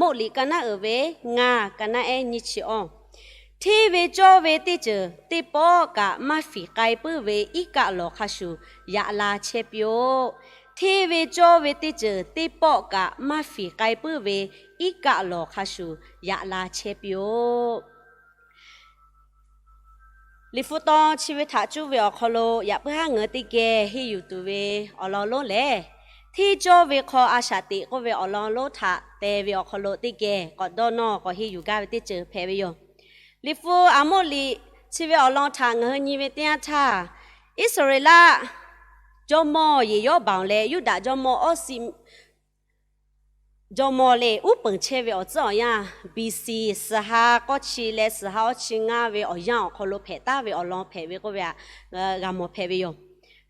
Moˆ liꞈ ka naˉ uiˍ ve ngaˇ, ka naˉ ehˉ nyiˇ chi awˇ. Hteˇ ve cawˇ ve teˇ ceuˬ teˇ pawˆ kaꞈ maˇ fiˍ k'ai puiˉ ve iˉ kaˆ lawˬ hk'a shuˍ yaꞈ la chehˇ piˇ-oˆ. Hteˇ ve cawˇ ve teˇ ceuˬ teˇ pawˆ kaꞈ maˇ fiˍ k'ai puiˉ ve iˉ kaˆ lawˬ hk'a shuˍ yaꞈ la chehˇ piˇ-oˆ. Liꞈ hpu taw chi ve htaꞈ cuˇ ve awˬ hk'aw lo yaꞈ puiˉ haˉ ngaˬ hui teˇ geh henˇ yuˬ tuˬ ve awˬ lawn lonˉ lehˬ, hteˇ cawˇ ve hk'aw a shaꞈ teꞈ k'oˆ ve awˬ lawn lonˉ htaꞈ teh ve awˬ hk'aw lo teˇ geh k'awꞈ dawˇ nawˇ k'awꞈ henˇ yuˬ gaˇ ve teˇ ceuˬ hpehꞈ ve yoˬ. Liꞈ hpu Aˍmoˆ liꞈ chi ve awˬ lawn htaꞈ ngaˬ hui nyi ve teˇ yanˇ htaˇ, Iˉsaˍreˍlaˆ jawˇmawˇ Yeˍyawˇbaˍonˍ leh Yuˇdaꞈ jawˇmawˇ Awˇsiˆ jawˇmawˇ lehˬ uˉ peunˍ chehˇ ve awˬ tcuhˉ awˬ yanˇ, B C suhˍ ha k'awˇ chi leh suhˍ ha awˇ chi ngaˇ ve awˬ yanˇ awˬ hk'aw lo hpehꞈ taˍ ve awˬ lawn hpehꞈ ve k'oˆ ve htaꞈ g'a mawˬ hpehꞈ ve yoˬ.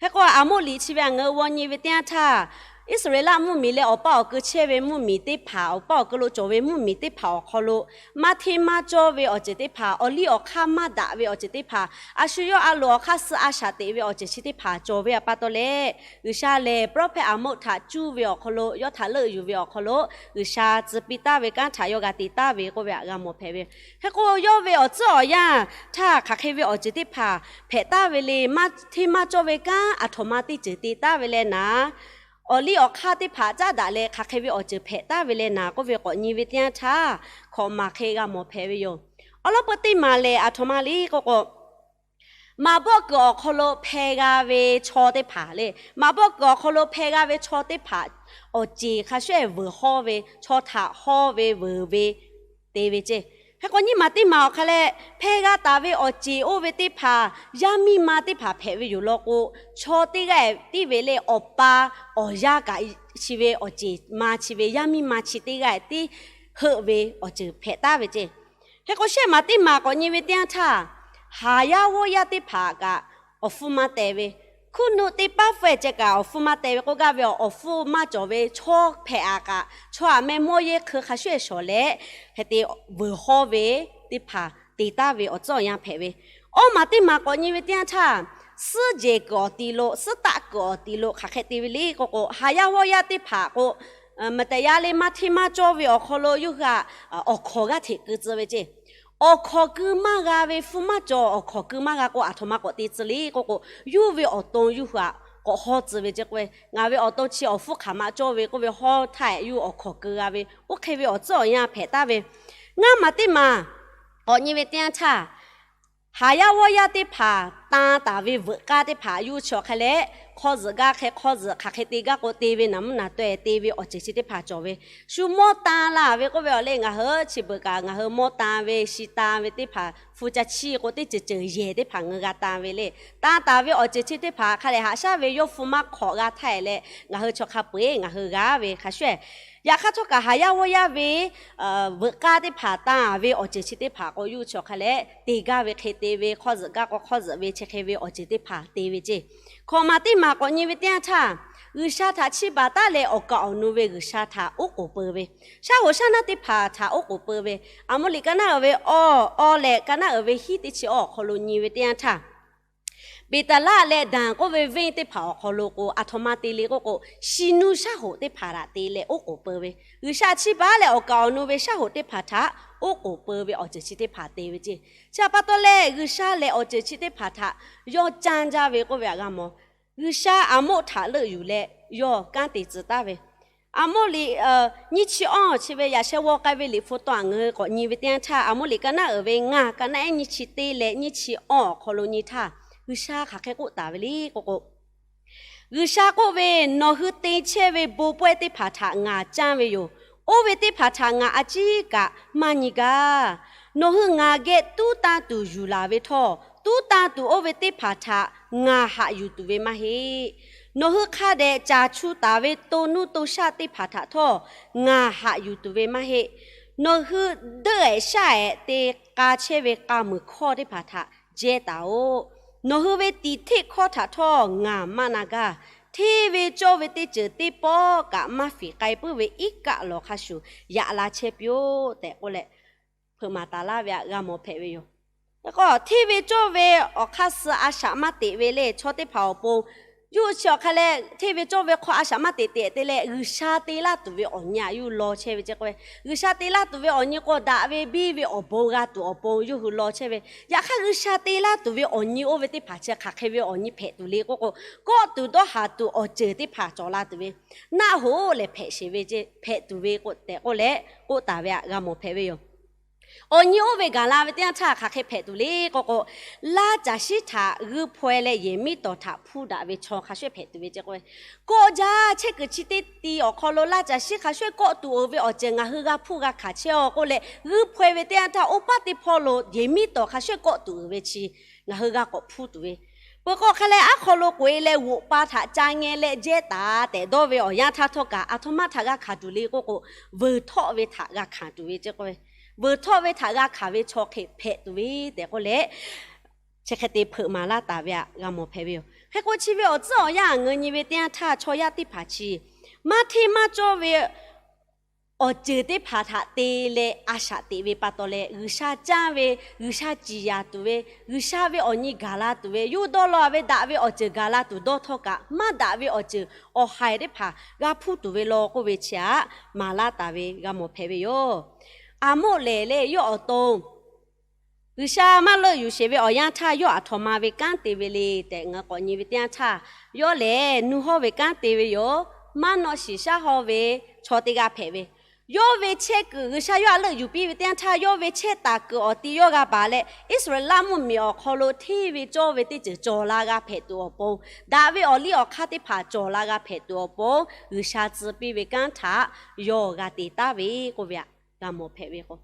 Hk'e k'o, Aˍmoˆ liꞈ chi ve htaꞈ ngaˬ hui g'aw nyi ve teˇ yanˇ htaˇ, Iˉsaˍreˍlaˆ mvuhˇmiˬ leh awˬ paˇ awˬ keu chehˇ ve mvuhˇmiˬ teˇ hpaˍ, awˬ paˇ awˬ keu lo cawˬ ve mvuhˇmiˬ teˇ hpaˍ awˬ hk'aw lo maˇ hteˇ maˇ cawˇ ve awˬ ceuˬ teˇ hpaˍ, awˬ liˇ awˬ hk'aˇ maˇ daꞈ ve awˬ ceuˬ teˇ hpaˍ, a shu yawˇ a loˍ awˬ hk'aˇ suh a shaꞈ teꞈ ve awˬ ceuˬ chi teˇ hpaˍ cawˬ ve pa taw leh, G'uiˬsha lehˬ prophet Aˍmoˆ htaꞈ cuˇ ve awˬ hk'aw lo, yawˇ htaꞈ leuˆ yuˬ ve awˬ hk'aw lo, G'uiˬsha tcuh piˇ taˍ ve kanˉ htaꞈ yawˇ g'a te taˍ ve k'oˆ ve htaꞈ g'a mawˬ hpehꞈ ve. Hk'e k'o, yawˇ ve awˬ tcuhˉ awˬ yanˇ htaˇ hk'aˬ hk'e ve awˬ ceuˬ teˇ hpaˍ hpehꞈ taˍ ve le, maˇ hteˇ maˇ cawˇ ve kanˉ aˬ htoꞈ ma teˇ ceuˬ te taˍ ve leh naˍ, awˬ liˇ awˬ hk'aˇ teˇ hpaˍ caˉ daꞈ leh hk'aˬ hk'e ve awˬ ceuˬ hpehꞈ taˍ ve leh naˍ k'oˆ ve k'awꞈ nyi ve teˇ yanˇ htaˇ, hkawꞈ maˬ hk'e g'a mawˬ hpehꞈ ve yoˬ. Awˬ lawn peu teˇ maˬ lehˬ aˬ htoꞈ ma le k'oˆ k'o, maꞈ bawˆ kuiˬ awˬ hk'aw lo hpeh g'a ve chaw teˇ hpaˍ le, maꞈ bawˆ kuiˬ awˬ hk'aw lo hpeh g'a ve chaw teˇ hpaˍ awˬ ceˬ hk'a shuˍ veuˬ hawˇ ve, chaw htaꞈ hawˇ ve veuˬ ve te ve ceˇ. Hk'e k'o, nyiˇ maˬ teˇ maˬ awˬ hk'a leh hpeh g'a taˍ ve awˬ ceˬ oˇ ve teˇ hpaˍ yaˇ miˇ ma teˇ hpaˍ hpehꞈ ve yoˬ law k'o, chaw teˇ g'aˇ tiˉ ve lehˬ awˬ pa awˬ yaˇ kaꞈ chi ve awˬ ceˬ ma chi ve yaˇ miˇ ma chi teˇ g'aˇ tiˉ heuˆ ve awˬ ceuˬ hpehꞈ taˍ ve ceˇ. Hk'e k'o, shehˆ maˬ teˇ maˬ k'awꞈ nyi ve teˇ yanˇ htaˇ, haˍ yaˇ g'awˇ yaˇ teˇ hpaˍ kaꞈ awˬ hpfuhˇ maˇ teh ve, hkuˇ nuˆ teˇ paˉ pfuhˇ-ehˍ ceh kaꞈ awˬ hpfuhˇ maˇ teh ve k'oˆ gaˇ ve, awˬ hpfuhˇ maˇ cawˬ ve chaw hpehꞈ-a kaꞈ, chaw aꞈ meh mawˇ yehˇ hkeu hk'a shuˍ shawˍ leh hk'e te veuˬ hawˇ ve teˇ hpaˍ te taˍ ve awˬ tcuhˉ awˬ yanˇ hpehꞈ ve. Awˇ maˬ teˇ maˬ k'awꞈ nyi ve teˇ yanˇ htaˇ, suhˉ jehˬ kuiˬ awˬ ti lo, suhˉ taˆ kuiˬ awˬ ti lo hk'aˬ hk'e te ve le k'oˆ k'o, haˍ yaˇ g'awˇ yaˇ teˇ hpaˍ k'o, maˍ tehꞈ yaˇ le maˇ hteˇ maˇ cawˇ ve awˬ hk'aw lo yawˇ hui htaꞈ awˬ hkawnˍ g'aˇ hteꞈ keu tcuh ve ceˇ. Awˬ hkawnˍ keu maˇ g'a ve hpfuhˇ maˇ cawˬ, awˬ hkawnˍ keu maˇ g'a k'o aˬ htoꞈ ma k'awꞈ te tcuh le k'oˆ k'o, yawˇ ve awˬ to yawˇ hui htaꞈ k'awꞈ hawˇ tcuh ve ceˇ k'o, ngaˬ ve awˬ to chi awˬ hpfuhˇ hk'aˬ ma cawˇ ve k'oˆ ve hawˇ htaˇ yawˇ awˬ hkawnˍ keu g'a ve, oˇ hk'e ve awˬ tcuhˉ awˬ yanˇ hpehꞈ taˍ ve. Ngaˇ maˬ teˇ maˬ k'awꞈ nyi ve teˇ yanˇ htaˇ, haˍ yaˇ g'awˇ yaˇ teˇ hpaˍ tan taˍ ve veuꞈ k'aˇ teˇ hpaˍ yawˇ chi awˬ hk'a leh, hk'aw zuhꞈ gaˇ hk'e hk'aw zuhꞈ hk'aˬ hk'e te gaˇ k'o te ve naˍ mvuhˇ naˍ taweh te ve awˬ ceuˬ chi teˇ hpaˍ cawˬ ve. Shu mawˇ tan laˇ ve k'oˆ ve awˬ leh ngaˬ hui chi beuꞈ kaꞈ ngaˬ hui mawˇ tan ve shi tan ve teˇ hpaˍ hpu ca chiˇ k'o teˇ ceuˬ ceuˬ yehˬ teˇ hpaˍ ngaˬ hui g'a tan ve le. Tan taˍ ve awˬ ceuˬ chi teˇ hpaˍ hk'a leh haꞈ shaˉ ve yawˇ hpu maˇ hk'awꞈ g'a htaˇ leh ngaˬ hui chaw hk'a peu-eˬ ngaˬ hui g'a ve hk'a shuˍ. Yaꞈ hk'aˇ htawˇ kaꞈ haˍ yaˇ g'awˇ yaˇ ve veuꞈ k'aˇ teˇ hpaˍ tan ve awˬ ceuˬ chi teˇ hpaˍ k'o yawˇ chi awˬ hk'a leh te gaˇ ve hk'e te ve, hk'aw zuhꞈ gaˇ k'o hk'aw zuhꞈ ve chi hk'e ve awˬ ceuˬ teˇ hpaˍ te ve ceˇ. Hkawꞈ maˬ teˇ maˬ k'awꞈ nyi ve teˇ yanˇ htaˇ, G'uiˬsha htaꞈ chiˇ baˬ taˉ leh awˬ kaˍ awˬ nu ve G'uiˬsha htaꞈ oˉ k'oˍ peu ve, shaˉ hoꞈ shaˉ naˇ teˇ hpaˍ htaꞈ oˉ k'oˍ peu ve, Aˍmoˆ liꞈ ka naˉ uiˍ ve awˇ, awˇ leh ka naˉ uiˍ ve hiˉ teˇ chi awˇ awˬ hk'aw lo nyi ve teˇ yanˇ htaˇ, Beˍtaˍlaˆ leh Danˍ k'oˆ ve venˇ teˇ hpaˍ awˬ hk'aw lo k'o aˬ htoꞈ ma te le k'oˆ k'o, shi nuˇ shaˉ hoꞈ teˇ hpaˍ htaꞈ te leh oˉ k'oˍ peu ve, G'uiˬsha chiˇ baˬ leh awˬ kaˍ awˬ nu ve shaˉ hoꞈ teˇ hpaˍ htaꞈ oˉ k'oˍ peu ve awˬ ceuˬ chi teˇ hpaˍ te ve ceˇ. Chi htaꞈ pa taw leh G'uiˬsha lehˬ awˬ ceuˬ chi teˇ hpaˍ htaꞈ yawˇ canˇ jaˇ ve k'oˆ ve htaꞈ g'a mawˬ. G'uiˬsha Aˍmoˆ htaꞈ leuˆ yuˬ leh yawˇ kanˉ te tcuh taˍ ve, Aˍmoˆ liꞈ nyiˇ chi awˇ chi ve yaꞈ sheh g'aw k'ai ve liꞈ hpu taw ngaˬ hui k'awꞈ nyi ve teˇ yanˇ htaˇ, Aˍmoˆ liꞈ ka naˉ uiˍ ve ngaˇ, ka naˉ ehˉ nyiˇ chi teˇ leh nyiˇ chi awˇ awˬ hk'aw lo nyi htaˇ, G'uiˬsha hk'aˬ hk'e k'oˆ taˍ ve le k'oˆ k'o, G'uiˬsha k'oˆ ve, Nawˬ hui te chehˇ ve bon pawehˇ teˇ hpaˍ htaꞈ ngaˬ canˇ ve yoˬ. Oˇ ve teˇ hpaˍ htaꞈ ngaˬ a ciˉ kaꞈ maˇ nyi gaˇ. Nawˬ hui ngaˬ geh tuˉ tanˇ tuˬ yuˬ laˬ ve htawˇ, tuˉ tanˇ tuˬ oˇ ve teˇ hpaˍ htaꞈ ngaˬ haꞈ yuˬ tuˬ ve maˇ heˆ. Nawˬ hui hk'a dehꞈ caˬ chu taˍ ve to nuˇ to shaˆ teˇ hpaˍ htaꞈ htawˇ ngaˬ haꞈ yuˬ tuˬ ve maˇ heˆ. Nawˬ hui deuˆ-ehˍ shaˆ-ehˍ te k'a chehˇ ve k'a muiˬ hkawˇ teˇ hpaˍ htaꞈ jehˇ taˍ-oꞈ. Nawˬ hui ve tiˍ hteˆ hkawˇ htaꞈ htawˇ ngaˬ maˇ na gaˇ. Hteˇ ve cawˇ ve teˇ ceuˬ teˇ pawˆ kaꞈ maˇ fiˍ k'ai puiˉ ve iˉ kaˆ lawˬ hk'a shuˍ yaꞈ la chehˇ piˇ-oˆ tehꞈ k'oˆ leh, hpeuꞈ maˍ taˍ laˇ ve htaꞈ g'a mawˬ hpehꞈ ve yoˬ. K'o, hteˇ ve cawˇ ve awˬ hk'aˇ suh a shaꞈ maˇ teꞈ ve le. Chaw teˇ hpaˍ awˬ pon Yawˇ hui chi awˬ hk'a leh hteˇ ve cawˇ ve hk'aw a shaꞈ maˇ teꞈ teꞈ te leh, G'uiˬsha te laˇ tuˬ ve awˬ nyi aꞈ yawˇ hui law chehˇ ve ceˇ k'o, G'uiˬsha te laˇ tuˬ ve awˬ nyi k'o, daꞈ ve biˇ ve awˬ bon g'a tuˬ awˬ pon yawˇ hui law chehˇ ve. Yaꞈ hk'aˇ, G'uiˬsha te laˇ tuˬ ve awˬ nyi oˇ ve teˇ hpaˍ chi hk'aˬ hk'e ve awˬ nyi hpehꞈ tuˬ le k'oˆ k'o, kawˆ tuˬ dawˇ haˍ tuˬ awˬ ceuˬ teˇ hpaˍ cawˬ la tuˬ ve, naˆ hoꞈ lehˬ hpehꞈ sheˍ ve ceˇ, hpehꞈ tuˬ ve k'o tehꞈ k'oˆ leh k'oˆ taˍ ve aꞈ g'a mawˬ hpehꞈ ve yoˬ. Awˬ nyi oˇ ve gaˬ la ve teˇ yanˇ htaˇ hk'aˬ hk'e hpehꞈ tuˬ le k'oˆ k'o, laˇ caˬ shiˉ htaꞈ g'uiˇ hpaw e leh yehˬ miˉ tawˍ htaꞈ hpuˇ daꞈ ve chaw hk'a shuˍ hpehꞈ tuˬ ve ceˇ k'o, kawˆ jaˇ chehˇ kuiˬ chi teˇ ti awˬ hk'aw lo laˇ caˬ shiˉ hk'a shuˍ kawˆ tuˬ oˬ ve awˬ ceuˬ ngaˬ hui g'a hpuˇ g'a hkanˍ chehˇ-aˬ k'oˆ leh, g'uiˇ hpaw e ve teˇ yanˇ htaˇ oˇ paˆ teˇ hpawˇ lo yehˬ miˉ tawˍ hk'a shuˍ kawˆ tuˬ oˬ ve chi ngaˬ hui g'a k'awꞈ hpuˇ tuˬ ve, peuˬ k'o hk'a leh aˉ hk'aw lo k'oꞈ e leh g'oꞈ pa htaꞈ ca ngeh leh jehˇ taˍ tehꞈ dawˇ ve awˬ yanˇ htaˇ htawˇ kaꞈ, aˬ htoꞈ ma htaꞈ g'a hkanˍ tuˬ le k'oˆ k'o, vuiˬ htawˆ ve htaꞈ g'a hkanˍ tuˬ ve ceˇ k'o, vuiˬ htawˆ ve htaꞈ g'a hkanˍ ve chaw hk'e hpehꞈ tuˬ ve tehꞈ k'oˆ leh, chi hk'e te hpeuꞈ maˍ laˇ taˍ ve aꞈ g'a mawˬ hpehꞈ ve yoˬ. Hk'e k'o, chi ve awˬ tcuhˉ awˬ yanˇ ngaˬ hui nyi ve teˇ yanˇ htaˇ, chaw yaˇ teˇ hpaˍ chi maˇ hteˇ maˇ cawˇ ve awˬ ceuˬ teˇ hpaˍ htaꞈ te leh a shaꞈ teꞈ ve pa taw leh, G'uiˬsha canˇ ve, G'uiˬsha ciˍ yanˍ tuˬ ve, G'uiˬsha ve awˬ nyi gaˬ la tuˬ ve, yawˇ dawˇ law ve daꞈ ve awˬ ceuˬ gaˬ la tuˬ dawˇ htawˇ kaꞈ, maˇ daꞈ ve awˬ ceuˬ awˬ haiˬ teˇ hpaˍ g'a hpuˇ tuˬ ve law k'oˆ ve chi aꞈ maˍ laˇ taˍ ve g'a mawˬ hpehꞈ ve yoˬ. Aˍmoˆ lehˬ leh yawˇ awˬ to G'uiˬsha maˇ leuˆ yuˬ sheˍ ve awˬ yanˇ htaˇ, yawˇ aˬ htoꞈ ma ve kanˉ te ve le tehꞈ ngaˬ hui k'awꞈ nyi ve teˇ yanˇ htaˇ, yawˇ lehˬ nu hawˇ ve kanˉ te ve yoˬ. Maˇ nawꞈ shiˍ shaˉ hawˇ ve chaw teˇ g'aˇ hpehꞈ ve, yawˇ ve chehˇ kuiˬ G'uiˬsha yawˇ aꞈ leuˆ yuˬ piˇ ve teˇ yanˇ htaˇ, yawˇ ve chehˇ taˍ kuiˬ awˬ ti yawˇ g'a baˬ leh, Iˉsaˍreˍlaˆ mvuhˇmiˬ awˬ hk'aw lo hteˇ ve cawˇ ve teˇ ceuˬ cawˬ la g'a hpehꞈ tuˬ awˬ pon, daꞈ ve awˬ liˇ awˬ hk'aˇ teˇ hpaˍ cawˬ la g'a hpehꞈ tuˬ awˬ pon, G'uiˬsha tcuh piˇ ve kanˉ htaꞈ yawˇ g'a te taˍ ve k'oˆ ve aꞈ g'a mawˬ hpehꞈ ve k'o,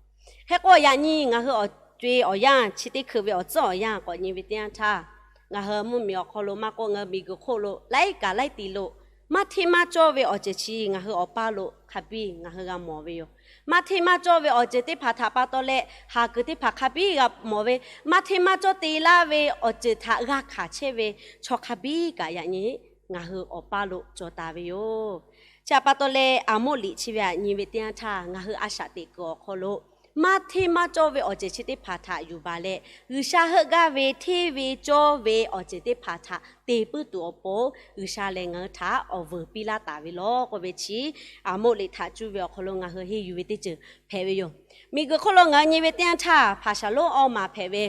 hk'e k'o yaꞈ nyi ngaˬ hui awˬ co e awˬ yanˇ chi teˇ hkui ve awˬ tcuhˉ awˬ yanˇ k'awꞈ nyi ve teˇ yanˇ htaˇ, ngaˬ hui mvuhˇmiˬ awˬ hk'aw lo maˇ k'oˆ, ngaˬ hui miˬguiˬ hk'oˆ lo laiˉ kaꞈ laiˉ ti lo maˇ hteˇ maˇ cawˇ ve awˬ ceuˬ chi ngaˬ hui awˬ paˇ lo hk'a biˇ ngaˬ hui g'a mawˬ ve yoˬ. Maˇ hteˇ maˇ cawˇ ve awˬ ceuˬ teˇ hpaˍ htaꞈ pa taw leh, haˍ kuiˬ teˇ hpaˍ hk'a biˇ g'a mawˬ ve, maˇ hteˇ maˇ cawˇ te laˇ ve awˬ ceuˬ htaꞈ g'a hkanˍ chehˇ ve chaw hk'a biˇ kaꞈ yaꞈ nyi ngaˬ hui awˬ paˇ lo cawˬ taˍ ve yoˬ. Chi htaꞈ pa taw leh, Aˍmoˆ liꞈ chi ve aꞈ nyi ve teˇ yanˇ htaˇ, ngaˬ hui a shaꞈ teꞈ kuiˬ awˬ hk'aw lo maˇ hteˇ maˇ cawˇ ve awˬ ceuˬ chi teˇ hpaˍ htaꞈ yuˬ baˬ leh, G'uiˬsha heuˆ gaˇ ve hteˇ ve cawˇ ve awˬ ceuˬ teˇ hpaˍ htaꞈ te puiˉ tuˬ awˬ pon, G'uiˬsha lehˬ ngaˬ hui htaꞈ awˬ vuiˬ piˇ laˇ taˍ ve law k'oˆ ve chi, Aˍmoˆ liꞈ htaꞈ cuˇ ve awˬ hk'aw lo ngaˬ hui henˇ yuˬ ve teˇ ceuˬ hpehꞈ ve yoˬ. Miˬguiˬ hk'oˆ lo ngaˬ hui nyi ve teˇ yanˇ htaˇ, hpaˍ shaˍ lonˉ awˇ maˬ hpehꞈ ve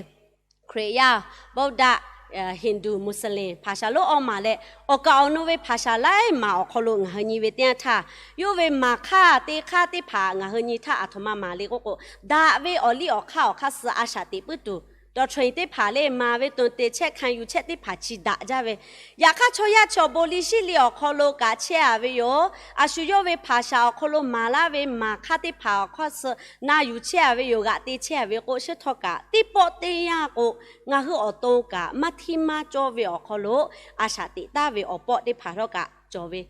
Hkriꞈ yaˇ, Bawˇdaꞈ, Hindu, Muslim hpaˍ shaˍ lonˉ awˇ maˬ leh, awˬ kaˍ awˬ nu ve hpaˍ shaˍ laiˉ maˬ awˬ hk'aw lo ngaˬ hui nyi ve teˇ yanˇ htaˇ, yawˇ ve maˍ hk'aˇ te hk'aˇ teˇ hpaˍ ngaˬ hui nyi htaˇ aˬ htoꞈ ma maˍ le k'oˆ k'o, daꞈ ve awˬ liˇ awˬ hk'aˇ awˬ hk'aˇ suh a shaꞈ teꞈ puiˉ tuˬ, doctrine teˇ hpaˍ leh maˍ ve toˬ te chehˇ hkanˍ yuˬ chehˇ teˇ hpaˍ chi daꞈ jaˇ ve. Yaꞈ hk'aˇ, chaw yaˇ chaw bon liˇ shiˉ liˇ awˬ hk'aw lo kaꞈ chehˇ a ve yoˬ. A shu yawˇ ve hpaˍ shaˍ awˬ hk'aw lo maˍ laˇ ve maˍ hk'aˇ teˇ hpaˍ awˬ hk'aˇ suh na yuˬ chehˇ a ve yoˬ, g'aꞈ te chehˇ a ve k'o, shiˉ htawˇ kaꞈ teˇ pawˆ teˇ yanˇ k'o, ngaˬ hui awˬ to kaꞈ maˇ hteˇ maˇ cawˇ ve awˬ hk'aw lo a shaꞈ teꞈ taˍ ve awˬ pawˆ teˇ hpaˍ htawˇ kaꞈ cawˬ ve.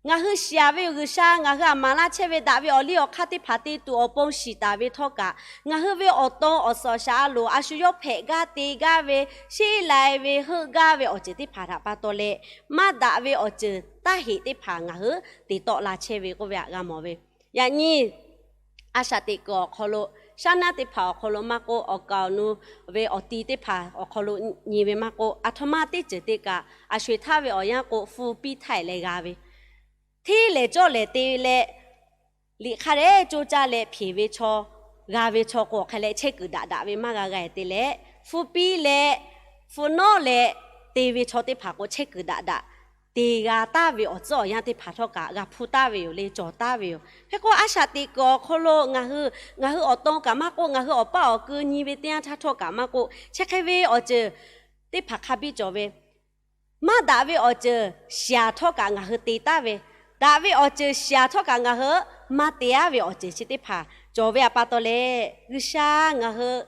Ngaˬ hui shiˍ a ve yoˬ, G'uiˬsha ngaˬ hui aꞈ maˍ laˇ chehˇ ve daꞈ ve awˬ liˇ awˬ hk'aˇ teˇ hpaˍ te tuˬ awˬ pon shiˍ taˍ ve htawˇ kaꞈ, ngaˬ hui ve awˬ to awˬ suhˍ awˬ shaˍ a loˍ a shu yawˇ hpehꞈ gaˇ te gaˇ ve, sheˉ lai ve, heuˆ gaˇ ve awˬ ceuˬ teˇ hpaˍ htaꞈ pa taw leh, maˇ daꞈ ve awˬ ceuˬ taˇ heꞈ teˇ hpaˍ ngaˬ hui te tawˆ la chehˇ ve k'oˆ ve aꞈ g'a mawˬ ve. Yaꞈ nyi a shaꞈ teꞈ kuiˬ awˬ hk'aw lo, shaˉ naˉ teˇ hpaˍ awˬ hk'aw lo maˇ k'oˆ, awˬ kaˍ awˬ nu ve awˬ ti teˇ hpaˍ awˬ hk'aw lo nyi ve maˇ k'oˆ, aˬ htoꞈ ma teˇ ceuˬ te kaꞈ, a sho eˬ htaˇ ve awˬ yanˇ k'o, hpu piˇ htaiˍ leh g'a ve, hteˇ lehˬ cawˇ lehˬ te leh, liꞈ hk'a dehꞈ coˇ caˇ leh hpeꞈ ve chaw, g'a ve chaw k'o, awˬ hk'e leh chehˇ kuiˬ daꞈ daꞈ ve maˇ g'a g'a te leh, hpu piˇ leh, hpu nawˉ leh te ve chaw teˇ hpaˍ k'o, chehˇ kuiˬ daꞈ daꞈ te g'a taˍ ve awˬ tcuhˉ awˬ yanˇ teˇ hpaˍ htawˇ kaꞈ g'a hpuˇ taˍ ve yoˬ le, cawˬ taˍ ve yoˬ. Hk'e k'o, a shaꞈ teꞈ kuiˬ awˬ hk'aw lo ngaˬ hui, ngaˬ hui awˬ to kaꞈ maˇ k'oˆ, ngaˬ hui awˬ paˇ awˬ ku nyi ve teˇ yanˇ htaˇ htawˇ kaꞈ maˇ k'oˆ, chi hk'e ve awˬ ceuˬ teˇ hpaˍ hk'a biˇ cawˬ ve, maˇ daꞈ ve awˬ ceuˬ shiˍ a htawˇ kaꞈ ngaˬ hui te taˍ ve, daꞈ ve awˬ ceuˬ shiˍ a htawˇ kaꞈ ngaˬ hui maˇ te aˉ ve awˬ ceuˬ chi teˇ hpaˍ cawˬ ve aꞈ pa taw leh, G'uiˬsha ngaˬ hui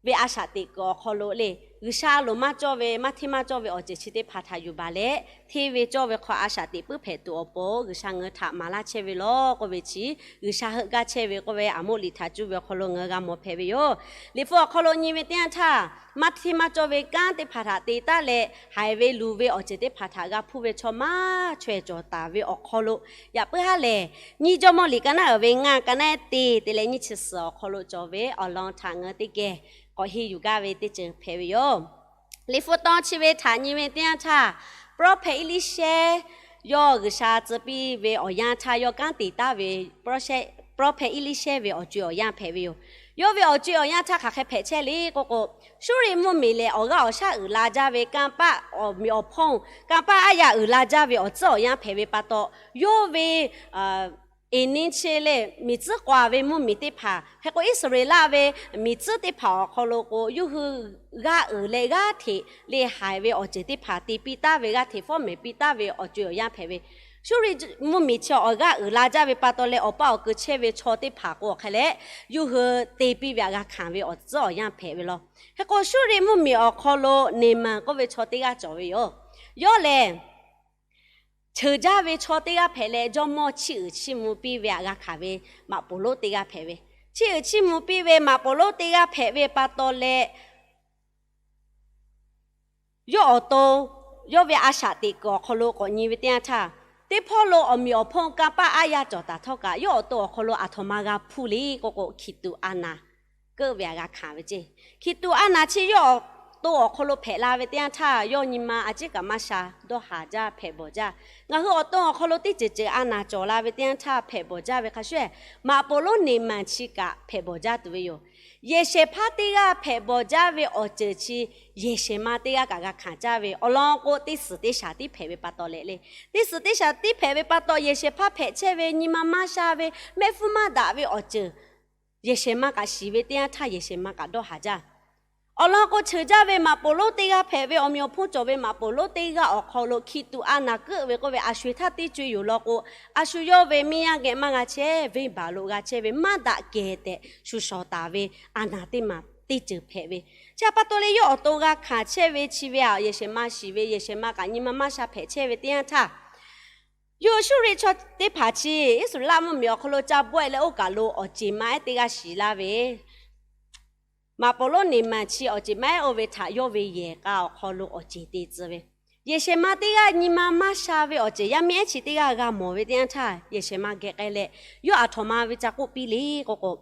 ve a shaꞈ teꞈ kuiˬ awˬ hk'aw lo le, G'uiˬsha a loˍ maˇ cawˇ ve, maˇ hteˇ maˇ cawˇ ve awˬ ceuˬ chi teˇ hpaˍ htaꞈ yuˬ baˬ leh, hteˇ ve cawˇ ve hk'aw a shaꞈ teꞈ puiˉ hpehꞈ tuˬ awˬ pon G'uiˬsha ngaˬ hui htaꞈ maˍ laˇ chehˇ ve law k'oˆ ve chi, G'uiˬsha heuˆ gaˇ chehˇ ve k'oˆ ve, Aˍmoˆ liꞈ htaꞈ cuˇ ve awˬ hk'aw lo ngaˬ hui g'a mawˬ hpehꞈ ve yoˬ. Liꞈ hpu awˬ hk'aw lo nyi ve teˇ yanˇ htaˇ, maˇ hteˇ maˇ cawˇ ve kanˉ teˇ hpaˍ htaꞈ te taˉ leh, haiˬ ve luˬ ve awˬ ceuˬ teˇ hpaˍ htaꞈ g'a hpuˇ ve chaw maˇ chaweh cawˬ taˍ ve awˬ hk'aw lo, yaꞈ puiˉ haˉ lehˬ, nyiˇ Jawˇmawˇ liꞈ ka naˉ uiˍ ve ngaˇ, ka naˉ teˇ te leh nyiˇ chi suhˍ awˬ hk'aw lo cawˬ ve awˬ lawn htaꞈ ngaˬ hui teˇ geh k'awꞈ henˇ yuˬ gaˇ ve teˇ ceuˬ hpehꞈ ve yoˬ. Liꞈ hpu taw chi ve htaꞈ nyi ve teˇ yanˇ htaˇ, prophet Eˇliˇshehˇ yawˇ G'uiˬsha tcuh piˇ ve awˬ yanˇ htaˇ yawˇ kanˉ te taˍ ve prophet Eˇliˇshehˇ ve awˬ co-e awˬ yanˇ hpehꞈ ve yoˬ. Yawˇ ve awˬ co-e awˬ yanˇ htaˇ hk'aˬ hk'e hpehꞈ chehˇ le k'oˆ k'o, Suˇriˆ mvuhˇmiˬ lehˬ awˬ g'aˇ awˬ shaˉ uiˍ la jaˇ ve kanˇ paˆ, awˬ meꞈ awˬ hponˇ kanˇ paˆ aˉ yaˇ uiˍ la jaˇ ve awˬ tcuhˉ awˬ yanˇ hpehꞈ ve pa taw, yawˇ ve eˍniˇ chi le miˬ tcuhˉ k'oˍ ve mvuhˇmiˬ teˇ hpaˍ hk'e k'o, Iˉsaˍreˍlaˆ ve miˬ tcuhˉ teˇ hpaˍ awˬ hk'aw lo k'o, yawˇ hui g'aˇ uiˍ leh g'aˇ hteꞈ le haiˬ ve awˬ ceuˬ teˇ hpaˍ te piˇ taˍ ve, g'aˇ hteꞈ fawˉ mehˍ piˇ taˍ ve awˬ co-e awˬ yanˇ hpehꞈ ve. Suˇriˆ mvuhˇmiˬ chi awˬ g'aˇ uiˍ la jaˇ ve pa taw leh, awˬ paˇ awˬ keu chehˇ ve chaw teˇ hpaˍ k'o hk'e leh, yawˇ hui te piˇ ve htaꞈ g'a hkanˍ ve awˬ tcuhˉ awˬ yanˇ hpehꞈ ve law. Hk'e k'o, Suˇriˆ mvuhˇmiˬ awˬ hk'aw lo Neˍmanˍ k'oˆ ve chaw teˇ g'aˇ cawˬ ve yoˬ. Yawˇ lehˬ, cheuˬ jaˇ ve chaw teˇ g'aˇ hpehꞈ leh, jawˇmawˇ chiˇ uiˍ chiˇ mvuh piˇ ve htaꞈ g'a hkanˍ ve maꞈ poˍ lonˉ teˇ g'aˇ hpehꞈ ve. Chiˇ uiˍ chiˇ mvuh piˇ ve maꞈ poˍ lonˉ teˇ g'aˇ hpehꞈ ve pa taw leh, yawˇ awˬ to, yawˇ ve a shaꞈ teꞈ kuiˬ awˬ hk'aw lo k'awꞈ nyi ve teˇ yanˇ htaˇ, teˇ hpawˇ lo awˬ meꞈ awˬ hponˇ kanˇ paˆ aˉ yaˇ cawˬ taˍ htawˇ kaꞈ, yawˇ awˬ to awˬ hk'aw lo aˬ htoꞈ ma g'a hpuˇ le k'oˆ k'o, hkiˬ tuꞈ a naˍ keuˆ ve htaꞈ g'a hkanˍ ve ceˇ. Hkiˬ tuꞈ a naˍ chi yawˇ awˬ to awˬ hk'aw lo hpehꞈ la ve teˇ yanˇ htaˇ, yawˇ nyi ma a ciˉ kaꞈ maˇ sha, dawˇ haˍ jaˇ, hpehꞈ bawˬ jaˇ. Ngaˬ hui awˬ to awˬ hk'aw lo teˇ ceuˬ ceuˬ a naˍ cawˬ la ve teˇ yanˇ htaˇ, hpehꞈ bawˬ jaˇ ve hk'a shuˍ, maꞈ poˍ lonˉ Neˍmanˍ chi kaꞈ hpehꞈ bawˬ jaˇ tuˬ ve yoˬ. Yehˬ shehˍ hpaˇ teˇ g'aˇ hpehꞈ bawˬ jaˇ ve awˬ ceuˬ chi yehˬ shehˍ ma teˇ g'aˇ kaꞈ g'a hkanˍ jaˇ ve awˬ lawn k'o, teˇ suhˍ teˇ shaˍ tiˉ hpehꞈ ve pa taw leh le. Teˇ suhˍ teˇ shaˍ tiˉ hpehꞈ ve pa taw, yehˬ shehˍ hpaˇ hpehꞈ chehˇ ve nyi ma maˇ sha ve, mehˆ hpfuhˇ maˇ daꞈ ve awˬ ceuˬ yehˬ shehˍ ma kaꞈ shiˍ ve teˇ yanˇ htaˇ, yehˬ shehˍ ma kaꞈ dawˇ haˍ jaˇ. Awˬ lawn k'o, cheuˬ jaˇ ve maꞈ poˍ lonˉ teˇ g'aˇ hpehꞈ ve, awˬ meꞈ awˬ hponˇ cawˬ ve maꞈ poˍ lonˉ teˇ g'aˇ awˬ hk'aw lo hkiˬ tuꞈ a naˍ keuˆ ve k'oˆ ve a sho-eˬ htaˇ teˇ co-e yoˬ law k'o, a shu yawˇ ve miˇ yaˇ geh maˇ g'a chehˇ, venˇbaˬ lo g'a chehˇ ve maˇ daꞈ kehˬ tehꞈ shu shawˍ taˍ ve a naˍ teˇ maˬ teˇ ceuˬ hpehꞈ ve. Chi htaꞈ pa taw leh, yawˇ awˬ to g'a hkanˍ chehˇ ve chi ve htaꞈ yehˬ shehˍ ma shiˍ ve, yehˬ shehˍ ma kaꞈ nyi ma maˇ sha hpehꞈ chehˇ ve teˇ yanˇ htaˇ, yawˇ Suˇriˆ chaw teˇ hpaˍ chi Iˉsaˍreˍlaˆ mvuhˇmiˬ awˬ hk'aw lo ca bawˆ-e leh oˇ kaˬ lo awˬ ceˬ ma ehˉ teˇ g'aˇ shiˍ laˇ ve, maꞈ poˍ lonˉ Neˍmanˍ chi awˬ ceˬ ma ehˉ oˇ ve htaꞈ yawˇ ve yehˬ k'a awˬ hk'aw lo awˬ ceˬ te tcuh ve. Yehˬ shehˍ ma teˇ g'aˇ nyi ma maˇ sha ve awˬ ceuˬ yaˇ miˇ ehˉ chi teˇ g'aˇ g'a mawˬ ve teˇ yanˇ htaˇ, yehˬ shehˍ ma geh k'ai leh, yawˇ aˬ htoꞈ ma ve ca k'oˆ piˇ le k'oˆ k'o,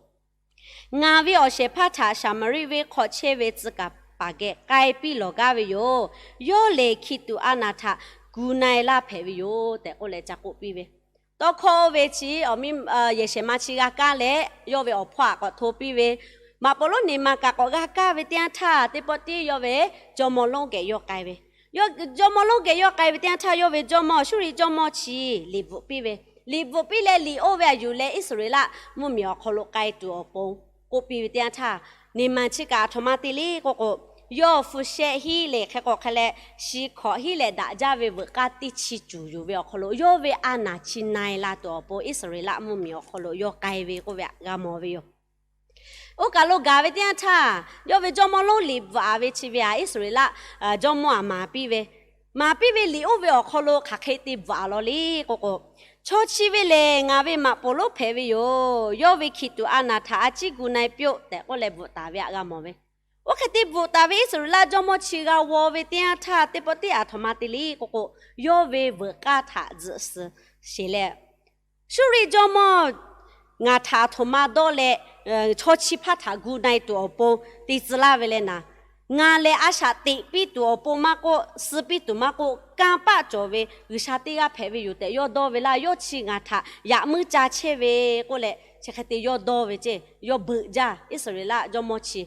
Ngaˬ ve awˬ shehˍ hpaˇ htaꞈ Saˍmaˍriˆ venˇ hk'aw chehˇ ve tcuh kaˍ paˍ geh k'ai piˇ lawˬ gaˇ ve yoˬ. Yawˇ lehˬ hkiˬ tuꞈ a naˍ htaꞈ gu na-e laˇ hpehꞈ ve yoˬ tehꞈ k'oˆ leh ca k'oˆ piˇ ve. Tawˇ hkawˇ oˇ ve chi yehˬ shehˍ ma chi g'a kaˇ leh, yawˇ ve awˬ hpawˇ htaꞈ k'awꞈ hto piˇ ve, maꞈ poˍ lonˉ Neˍmanˍ kaꞈ k'awꞈ g'a kaˇ ve teˇ yanˇ htaˇ, teˇ pawˆ tiˉ yawˇ ve jawˇmawˇ lonˉ geh yawˇ k'ai ve. Jawˇmawˇ lonˉ geh yawˇ k'ai ve teˇ yanˇ htaˇ, yawˇ ve jawˇmawˇ Suˇriˆ jawˇmawˇ chi liꞈ bvuhꞈ piˇ ve. Liꞈ bvuhꞈ piˇ leh, liꞈ oˇ ve a yuˬ leh Iˉsaˍreˍlaˆ mvuhˇmiˬ awˬ hk'aw lo k'ai tuˬ awˬ pon k'oˆ piˇ ve teˇ yanˇ htaˇ, Neˍmanˍ chi kaꞈ aˬ htoꞈ ma te le k'oˆ k'o, yawˇ hpu shehˆ hiˉ leh hk'e k'o hk'e leh, shi hkawꞈ hiˉ leh daꞈ jaˇ ve veuꞈ k'aˇ teˇ chi cuˬ yuˬ ve awˬ hk'aw lo, yawˇ ve a naˍ chi na-e la tuˬ awˬ pon Iˉsaˍreˍlaˆ mvuhˇmiˬ awˬ hk'aw lo yawˇ k'ai ve k'oˆ ve htaꞈ g'a mawˬ ve yoˬ. Oˇ kaˬ lo gaˬ ve teˇ yanˇ htaˇ, yawˇ ve jawˇmawˇ lonˉ liꞈ bvuhꞈ-a ve chi ve htaꞈ Iˉsaˍreˍlaˆ jawˇmawˇ htaꞈ maˍ piˇ ve. Maˍ piˇ ve liꞈ oˇ ve awˬ hk'aw lo hk'aˬ hk'e te bvuhꞈ-a law le k'oˆ k'o, Chaw chi ve lehˬ ngaˬ ve maꞈ poˍ lonˉ hpehꞈ ve yoˬ. Yawˇ ve hkiˬ tuꞈ a naˍ htaꞈ a ciˉ gu na-e piˇ-oˆ tehꞈ k'oˆ leh bvuhꞈ taˍ ve htaꞈ g'a mawˬ ve. Oˇ hk'e te bvuhꞈ taˍ ve Iˉsaˍreˍlaˆ jawˇmawˇ chi g'a g'aw ve teˇ yanˇ htaˇ, teˇ pawˆ tiˉ aˬ htoꞈ ma te le k'oˆ k'o, yawˇ ve veuꞈ k'aˇ htaꞈ tzuhꞈ suhˍ sheˍ leh, Suˇriˆ jawˇmawˇ ngaˬ htaꞈ aˬ htoꞈ ma dawˇ leh, chaw chi hpaˇ htaꞈ gu na-e tuˬ awˬ pon te tcuh laˇ ve leh naˍ, ngaˬ lehˬ a shaꞈ teꞈ piˇ tuˬ awˬ pon maˇ k'oˆ, suh piˇ tuˬ maˇ k'oˆ, kanˇ paˆ cawˬ ve G'uiˬsha teˇ g'aˇ hpehꞈ ve yoˬ tehꞈ yawˇ dawˇ ve laˇ. Yawˇ chi ngaˬ htaꞈ yaꞈ muiˉ ca chehˇ ve k'oˆ leh, chi hk'e te yawˇ dawˇ ve ceˇ. Yawˇ beuꞈ jaˇ Iˉsaˍreˍlaˆ jawˇmawˇ chi.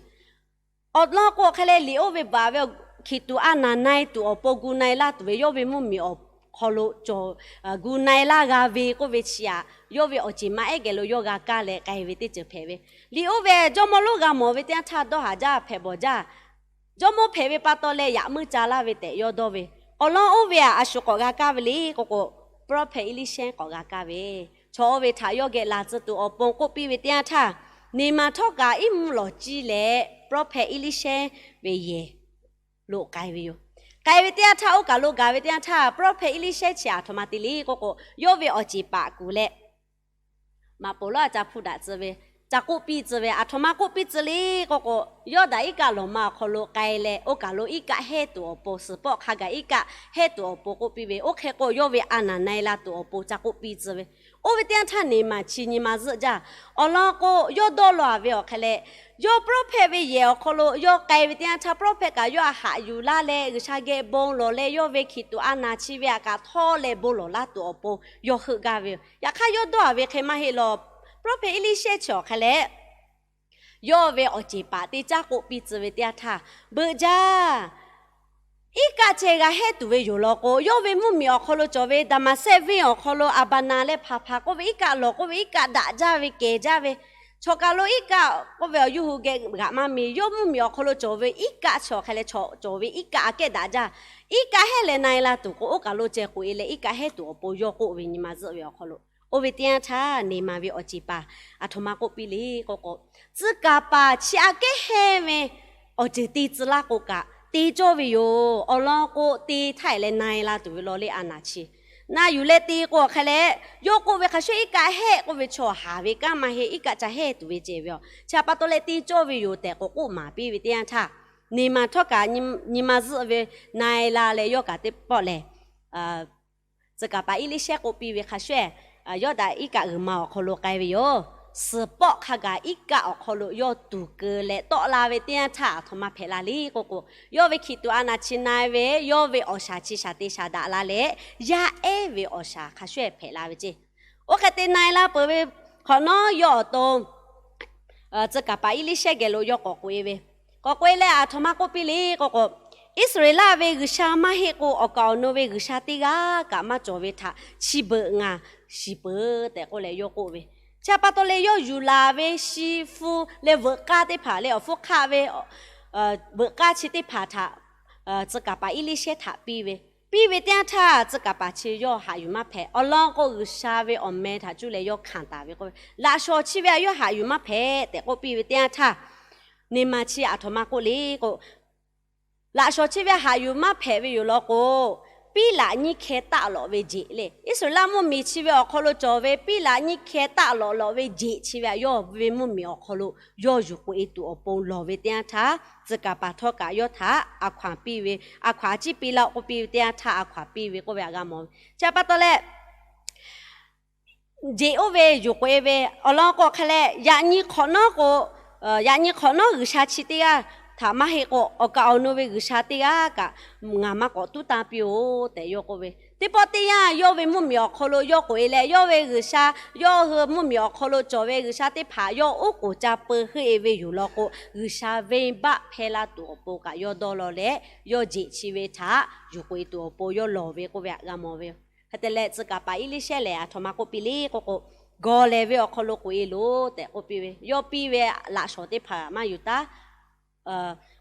Awˬ lawn k'o, hk'e leh liꞈ oˇ ve bvuhꞈ-a ve, hkiˬ tuꞈ a naˍ na-e tuˬ awˬ pon gu na-e laˇ tuˬ ve yawˇ ve mvuhˇmiˬ awˬ hk'aw lo cawˬ, gu na-e laˇ g'a ve k'oˆ ve chi htaꞈ yawˇ ve awˬ ceˬ ma ehˉ geh lo yawˇ g'a kaˇ leh k'ai ve teˇ ceuˬ hpehꞈ ve. Liꞈ oˇ ve jawˇmawˇ lonˉ g'a mawˬ ve teˇ yanˇ htaˇ dawˇ haˍ jaˇ, hpehꞈ bawˬ jaˇ. Jawˇmawˇ hpehꞈ ve pa taw leh yaꞈ muiˉ ca laˇ ve tehꞈ yawˇ dawˇ ve. Awˬ lawn oˇ ve htaꞈ a shu k'awꞈ g'a kaˇ ve le k'oˆ k'o, prophet Eˇliˇshehˇ k'awꞈ g'a kaˇ ve. Chaw oˇ ve htaꞈ yawˇ geh laˬ tcuh tuˬ awˬ pon k'oˆ piˇ ve teˇ yanˇ htaˇ, Neˍmanˍ htawˇ kaꞈ iˉ mvuhˇ lawˬ ciˇ leh prophet Eˇliˇshehˇ ve yehˬ lo k'ai ve yoˬ. K'ai ve teˇ yanˇ htaˇ, oˇ kaˬ lo gaˬ ve teˇ yanˇ htaˇ, prophet Eˇliˇshehˇ chi aˬ htoꞈ ma te le k'oˆ k'o, yawˇ ve awˬ ceˬ paˍ kuˬ leh maꞈ poˍ lonˉ a ca hpu daꞈ tcuh ve, ca k'oˆ piˇ tcuh ve, aˬ htoꞈ ma k'oˆ piˇ tcuh le k'oˆ k'o, Yawˇdanˍ iˉ kaˆ lawˬ ma awˬ hk'aw lo k'ai leh, oˇ kaˬ lo iˉ kaˆ hehˇ tuˬ awˬ pon, suhˍ pawˆ hk'a gaˬ iˉ kaˆ hehˇ tuˬ awˬ pon k'oˆ piˇ ve. Oˇ hk'e k'o, yawˇ ve a naˍ na-e la tuˬ awˬ pon ca k'oˆ piˇ tcuh ve. Oˇ ve teˇ yanˇ htaˇ, neˇ maˬ chi nyi ma zuhˆ jaˇ. Awˬ lawn k'o, yawˇ dawˇ law-a ve awˬ hk'e leh, yawˇ prophet ve yehˬ awˬ hk'aw lo yawˇ k'ai ve teˇ yanˇ htaˇ, prophet kaꞈ yawˇ a haꞈ yuˬ laˇ leh, G'uiˬsha geh bon lawˬ leh, yawˇ ve hkiˬ tuꞈ a naˬ chi ve htaꞈ kaꞈ htawˇ leh bon lawˬ laˇ tuˬ awˬ pon yawˇ heuˆ gaˇ ve yoˬ. Yaꞈ hk'aˇ, yawˇ dawˇ-a ve hk'e maˇ heˆ law. Prophet Eˇliˇshehˇ chi awˬ hk'e leh, yawˇ ve awˬ ceˬ paˍ teˇ caˉ k'oˆ piˇ tcuh ve teˇ yanˇ htaˇ, beuꞈ jaˇ, iˉ kaˆ ceh g'a hehˆ tuˬ ve yoˬ law k'o, yawˇ ve mvuhˇmiˬ awˬ hk'aw lo cawˬ ve Daˍmaˍsehˆ venˇ awˬ hk'aw lo Aˍbaˍnaˍ leh Hpaˍhpaˍ k'oˆ ve iˉ kaˆ lawˬ k'oˆ ve, iˉ kaˆ daꞈ jaˇ ve kehˬ jaˇ ve, chaw kaˬ lo iˉ kaˆ k'oˆ ve awˬ yuˇ hu geh g'aꞈ maˇ mi. Yawˇ mvuhˇmiˬ awˬ hk'aw lo cawˬ ve iˉ kaˆ chi awˬ hk'e leh, chaw cawˬ ve iˉ kaˆ aꞈ kehˉ daꞈ jaˇ. Iˉ kaˆ hehˉ leh na-e la tuˬ k'o, oˇ kaˬ lo ceh k'oꞈ-e leh iˉ kaˆ hehˉ tuˬ awˬ pon yawˇ k'oˆ ve nyi ma zuhˆ ve awˬ hk'aw lo, oˇ ve teˇ yanˇ htaˇ, neˇ maˬ ve awˬ ceˬ paˍ aˬ htoꞈ ma k'oˆ piˇ le k'o k'o, tcuh kaˍ paˍ chi aꞈ kehˉ hehˉ ve awˬ ceuˬ te tcuh laˇ k'o kaꞈ, te cawˇ ve yoˬ. Awˬ lawn k'o, te htaˇ-e leh na-e la tuˬ ve law leˇ a naˬ chi na yuˬ leh te k'o awˬ hk'e leh, yawˇ k'oˆ ve hk'a shuˍ iˉ kaˆ hehˉ k'oˆ ve chaw haˍ ve kanˉ maˇ heˆ, iˉ kaˆ ca hehˉ tuˬ ve ceh ve yoˬ. Chi htaꞈ pa taw leh te cawˇ ve yoˬ tehꞈ k'oꞈ k'oˆ maˍ piˇ ve teˇ yanˇ htaˇ, neˇ maˬ htawˇ kaꞈ nyi ma zuhˆ ve na-e la leh yawˇ kaꞈ teˇ pawˆ lehˬ, tcuh kaˍ paˍ Eˇliˇshehˇ k'oˆ piˇ ve hk'a shuˍ, Yawˇdanˍ iˉ kaˆ g'uiˬ ma awˬ hk'aw lo k'ai ve yoˬ. Suhˍ pawˆ hk'a gaˬ iˉ kaˆ awˬ hk'aw lo yawˇ tuˍ keu leh tawˆ la ve teˇ yanˇ htaˇ, aˬ htoꞈ ma hpehꞈ la le k'o k'o, yawˇ ve hkiˬ tuꞈ a naˬ chi na-e ve, yawˇ ve awˬ shaˍ chi shaˍ te shaˍ daꞈ la leh, yaˇ ehˉ ve awˬ shaˍ hk'a shuˍ hpehꞈ la ve ceˇ. Oˇ hk'e te na-e la peuˬ ve hk'awꞈ nawˉ, yawˇ awˬ to tcuh kaˍ paˍ Eˇliˇshehˇ geh lo yawˇ k'awꞈ k'oꞈ-e ve, k'awꞈ k'oꞈ-e leh aˬ htoꞈ ma k'oˆ piˇ le k'o k'o, Iˉsaˍreˍlaˆ ve G'uiˬsha maˇ heˆ k'o, awˬ kaˍ awˬ nu ve g'uiˬsha teˇ g'aˇ kaꞈ maˇ cawˬ ve htaꞈ chi beuꞈ ngaˬ shiˍ peuˬ tehꞈ k'oˆ leh yawˇ k'oˆ ve. Chi htaꞈ pa taw leh yawˇ yuˬ laˬ ve shi hpu leh veuꞈ k'aˇ teˇ hpaˍ leh awˬ hpfuhˇ hk'aˆ ve veuꞈ k'aˇ chi teˇ hpaˍ htaꞈ tcuh kaˍ paˍ Eˇliˇshehˇ htaꞈ piˇ ve. Piˇ ve teˇ yanˇ htaˇ, tcuh kaˍ paˍ chi yawˇ haꞈ yuˬ maˇ hpehꞈ. Awˬ lawn k'o, G'uiˬsha ve awˬ meh htaꞈ cuˇ leh yawˇ hkanˍ taˍ ve k'oˆ ve, laꞈ shawnˍ chi ve htaꞈ yawˇ haꞈ yuˬ maˇ hpehꞈ tehꞈ k'oˆ piˇ ve teˇ yanˇ htaˇ, neˇ maˬ chi aˬ htoꞈ ma k'oˆ le k'o, laꞈ shawnˍ chi ve htaꞈ haꞈ yuˬ maˇ hpehꞈ ve yoˬ law k'o, piˉlaꞈ nyiˇ hkeh taˆ lawꞈ ve jeꞈ le, Iˉsaˍreˍlaˆ mvuhˇmiˬ chi ve awˬ hk'aw lo cawˬ ve piˉlaꞈ nyiˇ hkeh taˆ lawꞈ lawꞈ ve jeꞈ chi ve htaꞈ yawˇ ve mvuhˇmiˬ awˬ hk'aw lo yawˇ yuˬ k'oꞈ-e tuˬ awˬ pon lawˬ ve teˇ yanˇ htaˇ, tcuh kaˍ paˍ htawˇ kaꞈ yawˇ htaꞈ a hkaw-anˬ piˇ ve, a hkaw-anˬ ciˇ piˇ laˇ-oˆ k'oˆ piˇ ve teˇ yanˇ htaˇ, a hkaw-anˬ piˇ ve k'oˆ ve htaꞈ g'a mawˬ ve. Chi htaꞈ pa taw leh, jeꞈ oˇ ve yuˬ k'oꞈ-e ve awˬ lawn k'o hk'e leh, yaꞈ nyi hk'awꞈ nawˉ k'o, yaꞈ nyi hk'awꞈ nawˉ g'uiˬsha chi teˇ g'aˇ htaꞈ maˇ heˆ k'o, awˬ kaˍ awˬ nu ve g'uiˬsha teˇ g'aˇ kaꞈ ngaˬ maˇ k'awꞈ tuˉ tanˇ piˇ-oˆ tehꞈ yawˇ k'oˆ ve. Teˇ pawˆ teˇ yanˇ, yawˇ ve mvuhˇmiˬ awˬ hk'aw lo yawˇ k'oꞈ-e leh, yawˇ ve g'uiˬsha, yawˇ hui mvuhˇmiˬ awˬ hk'aw lo cawˬ ve g'uiˬsha teˇ hpaˍ yawˇ oˉ k'oˍ ca peu heuˆ-e ve yoˬ law k'o, g'uiˬsha venˇbaˆ hpehˇ laˇ tuˬ awˬ pon kaꞈ yawˇ dawˇ law leh, yawˇ jeꞈ chi ve htaꞈ yuˬ k'oꞈ-e tuˬ awˬ pon yawˇ lawˬ ve k'oˆ ve htaꞈ g'a mawˬ ve yoˬ. Hk'e te leh, tcuh kaˍ paˍ Eˇliˇshehˇ lehˬ, aˬ htoꞈ ma k'oˆ piˇ le k'o k'o, gawˬ lehˬ ve awˬ hk'aw lo k'oꞈ-e loˬ tehꞈ k'oˆ piˇ ve. Yawˇ piˇ ve laꞈ shawnˍ teˇ hpaˍ maˇ yuˬ taˉ,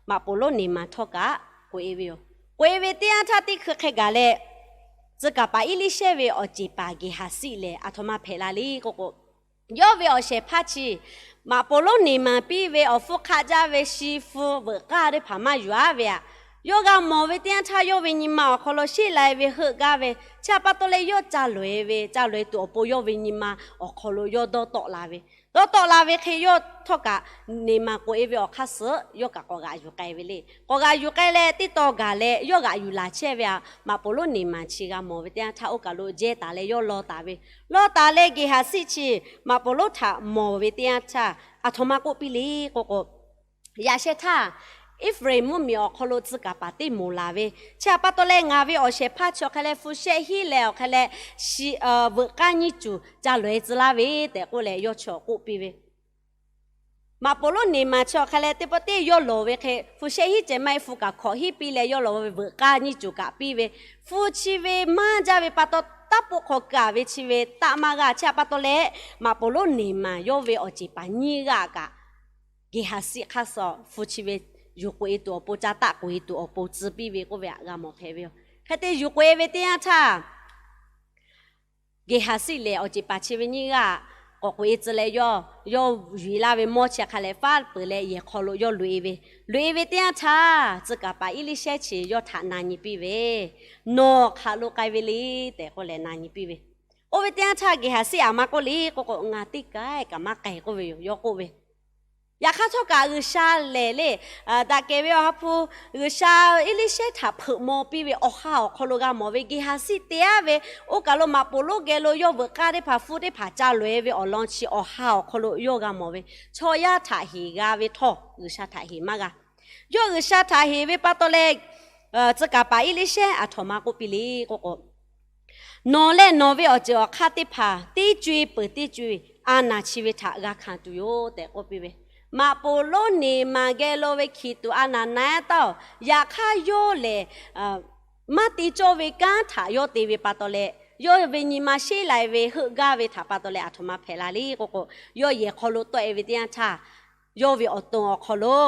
maꞈ poˍ lonˉ neˬ maˬ htawˇ kaꞈ k'oꞈ-e ve yoˬ. K'oꞈ-e ve teˇ yanˇ htaˇ, teˇ hkui hk'e gaˬ leh, tcuh kaˍ paˍ Eˇliˇshehˇ ve awˬ ceˬ paˍ Geˍhaˍsiˆ lehˬ, aˬ htoꞈ ma hpehꞈ la le k'o k'o, yawˇ ve awˬ shehˍ hpaˇ chi maꞈ poˍ lonˉ neˬ maˬ piˇ ve awˬ hpfuhˇ hk'aˆ jaˇ ve shi hpu veuꞈ k'aˇ teˇ hpaˍ maˇ yuˬ-a ve htaꞈ yawˇ g'a mawˬ ve teˇ yanˇ htaˇ, yawˇ ve nyi ma awˬ hk'aw lo sheˆ lai ve heuˆ gaˇ ve. Chi htaꞈ pa taw leh, yawˇ ca loꞈ-e ve, ca loꞈ-e tuˬ awˬ pon yawˇ ve nyi ma awˬ hk'aw lo yawˇ dawˇ tawˆ la ve. Dawˇ tawˆ la ve hk'e, yawˇ htawˇ kaꞈ neˬ maˬ k'oꞈ-e ve awˬ hk'aˇ suh yawˇ kaꞈ k'awꞈ g'aꞈ yuˬ k'ai ve le. K'awꞈ g'aꞈ yuˬ k'ai leh, teˇ taw gaˬ leh yawˇ g'aꞈ yuˬ laˬ chehˇ ve htaꞈ maꞈ poˍ lonˉ neˬ maˬ chi g'a mawˬ ve teˇ yanˇ htaˇ, oˇ kaˬ lo jehˇ taˍ leh yawˇ law taˍ ve. Law taˍ leh, Geˍhaˍsiˆ chi maꞈ poˍ lonˉ htaꞈ mawˬ ve teˇ yanˇ htaˇ, aˬ htoꞈ ma k'oˆ piˇ le k'o k'o, yaꞈ sheh htaˇ, Eˇfraˍinˍ mvuhˇmiˬ awˬ hk'aw lo tcuh kaˍ paˍ teˇ moˍ laˬ ve. Chi htaꞈ pa taw leh, ngaˬ ve awˬ shehˍ hpaˇ chi awˬ hk'e leh hpu shehˆ hinˉ leh awˬ hk'e leh, veuꞈ k'aˇ nyiˇ cuˬ ca loꞈ-e tcuh laˇ ve tehꞈ k'oˆ leh, yawˇ chi awˬ k'oˆ piˇ ve. Maꞈ poˍ lonˉ neˬ maˬ chi awˬ hk'e leh, teˇ pawˆ teˇ yawˇ lawˬ ve hk'e, hpu shehˆ hinˉ ceh maˇ heˆ, hpu kaꞈ hkawꞈ hinˉ piˇ leh yawˇ lawˬ ve veuꞈ k'aˇ nyiˇ cuˬ kaꞈ piˇ ve. Hpu chi ve maˇ jaˇ ve pa taw, taˇ poˆ hk'aw kaˬ ve chi ve taˆ maˇ g'a. Chi htaꞈ pa taw leh, maꞈ poˍ lonˉ neˬ maˬ yawˇ ve awˬ ceˬ paˍ nyiˇ g'aˇ kaꞈ Geˍhaˍsiˆ hk'aˇ suh hpu chi ve yuˬ k'oꞈ-e tuˬ awˬ pon, ca taˆ k'oꞈ-e tuˬ awˬ pon tcuh piˇ ve k'oˆ ve htaꞈ g'a mawˬ hpehꞈ ve yoˬ. Hk'e te yuˬ k'oꞈ-e ve teˇ yanˇ htaˇ, Geˍhaˍsiˆ lehˬ awˬ ceˬ paˍ chi ve nyiˇ g'aˇ k'awꞈ k'oꞈ-e tcuh leh, yawˇ, yawˇ yuˬ-e laˇ ve mawˇ chi hk'a lehˬ faˉ peuˬ leh yehˬ hk'aw lo yawˇ loꞈ-e ve. Loꞈ-e ve teˇ yanˇ htaˇ, tcuh kaˍ paˍ Eˇliˇshehˇ chi yawˇ htaꞈ na nyi piˇ ve, Nawˬ hk'aˬ lo k'ai ve le tehꞈ k'oˆ leh na nyi piˇ ve. Oˇ ve teˇ yanˇ htaˇ, Geˍhaˍsiˆ aˬ ma k'oˆ le k'o k'o, Ngaˬ teˇ kaꞈ kaꞈ maˇ k'ai k'oˆ ve yoˬ, yawˇ k'oˆ ve. Yaꞈ hk'aˇ htawˇ kaꞈ G'uiˬsha lehˬ le, daꞈ kehˬ ve Awˬ ha hpu G'uiˬsha Eˇliˇshehˇ htaꞈ hpeuꞈ maw piˇ ve awˬ ha awˬ hk'aw lo g'a mawˬ ve, Geˍhaˍsiˆ te-aˉ ve oˇ kaˬ lo maꞈ poˍ lonˉ geh lo yawˇ veuꞈ k'aˇ teˇ hpaˍ hpu teˇ hpaˍ ca loꞈ-e ve awˬ lawn chi awˬ ha awˬ hk'aw lo yawˇ g'a mawˬ ve, chaw yaˇ htaꞈ heˍ g'a ve htawˇ G'uiˬsha htaꞈ heˍ maˇ g'a. Yawˇ G'uiˬsha htaꞈ heˍ ve pa taw leh, tcuh kaˍ paˍ Eˇliˇshehˇ aˬ htoꞈ ma k'oˆ piˇ le k'oˆ k'o, Nawˬ leh nawˬ ve awˬ ceuˬ awˬ hk'aˇ teˇ hpaˍ teˇ co-e peuˬ teˇ co-e a naˍ chi ve htaꞈ g'a hkanˍ tuˬ yoˬ tehꞈ k'oˆ piˇ ve. Maꞈ poˍ lonˉ neˍ maˬ geh lo ve hkiˬ tuꞈ a naˍ na-e taˇ-oˬ. Yaꞈ hk'aˇ yawˇ lehˬ, maˇ te cawˇ ve kanˉ htaꞈ yawˇ te ve pa taw leh, yawˇ ve nyi ma sheˉ lai ve heuˆ gaˇ ve htaꞈ pa taw leh aˬ htoꞈ ma hpehꞈ la le k'oˆ k'o, yawˇ yehˬ hk'aw lo tawˆ-e ve teˇ yanˇ htaˇ, yawˇ ve awˬ to awˬ hk'aw lo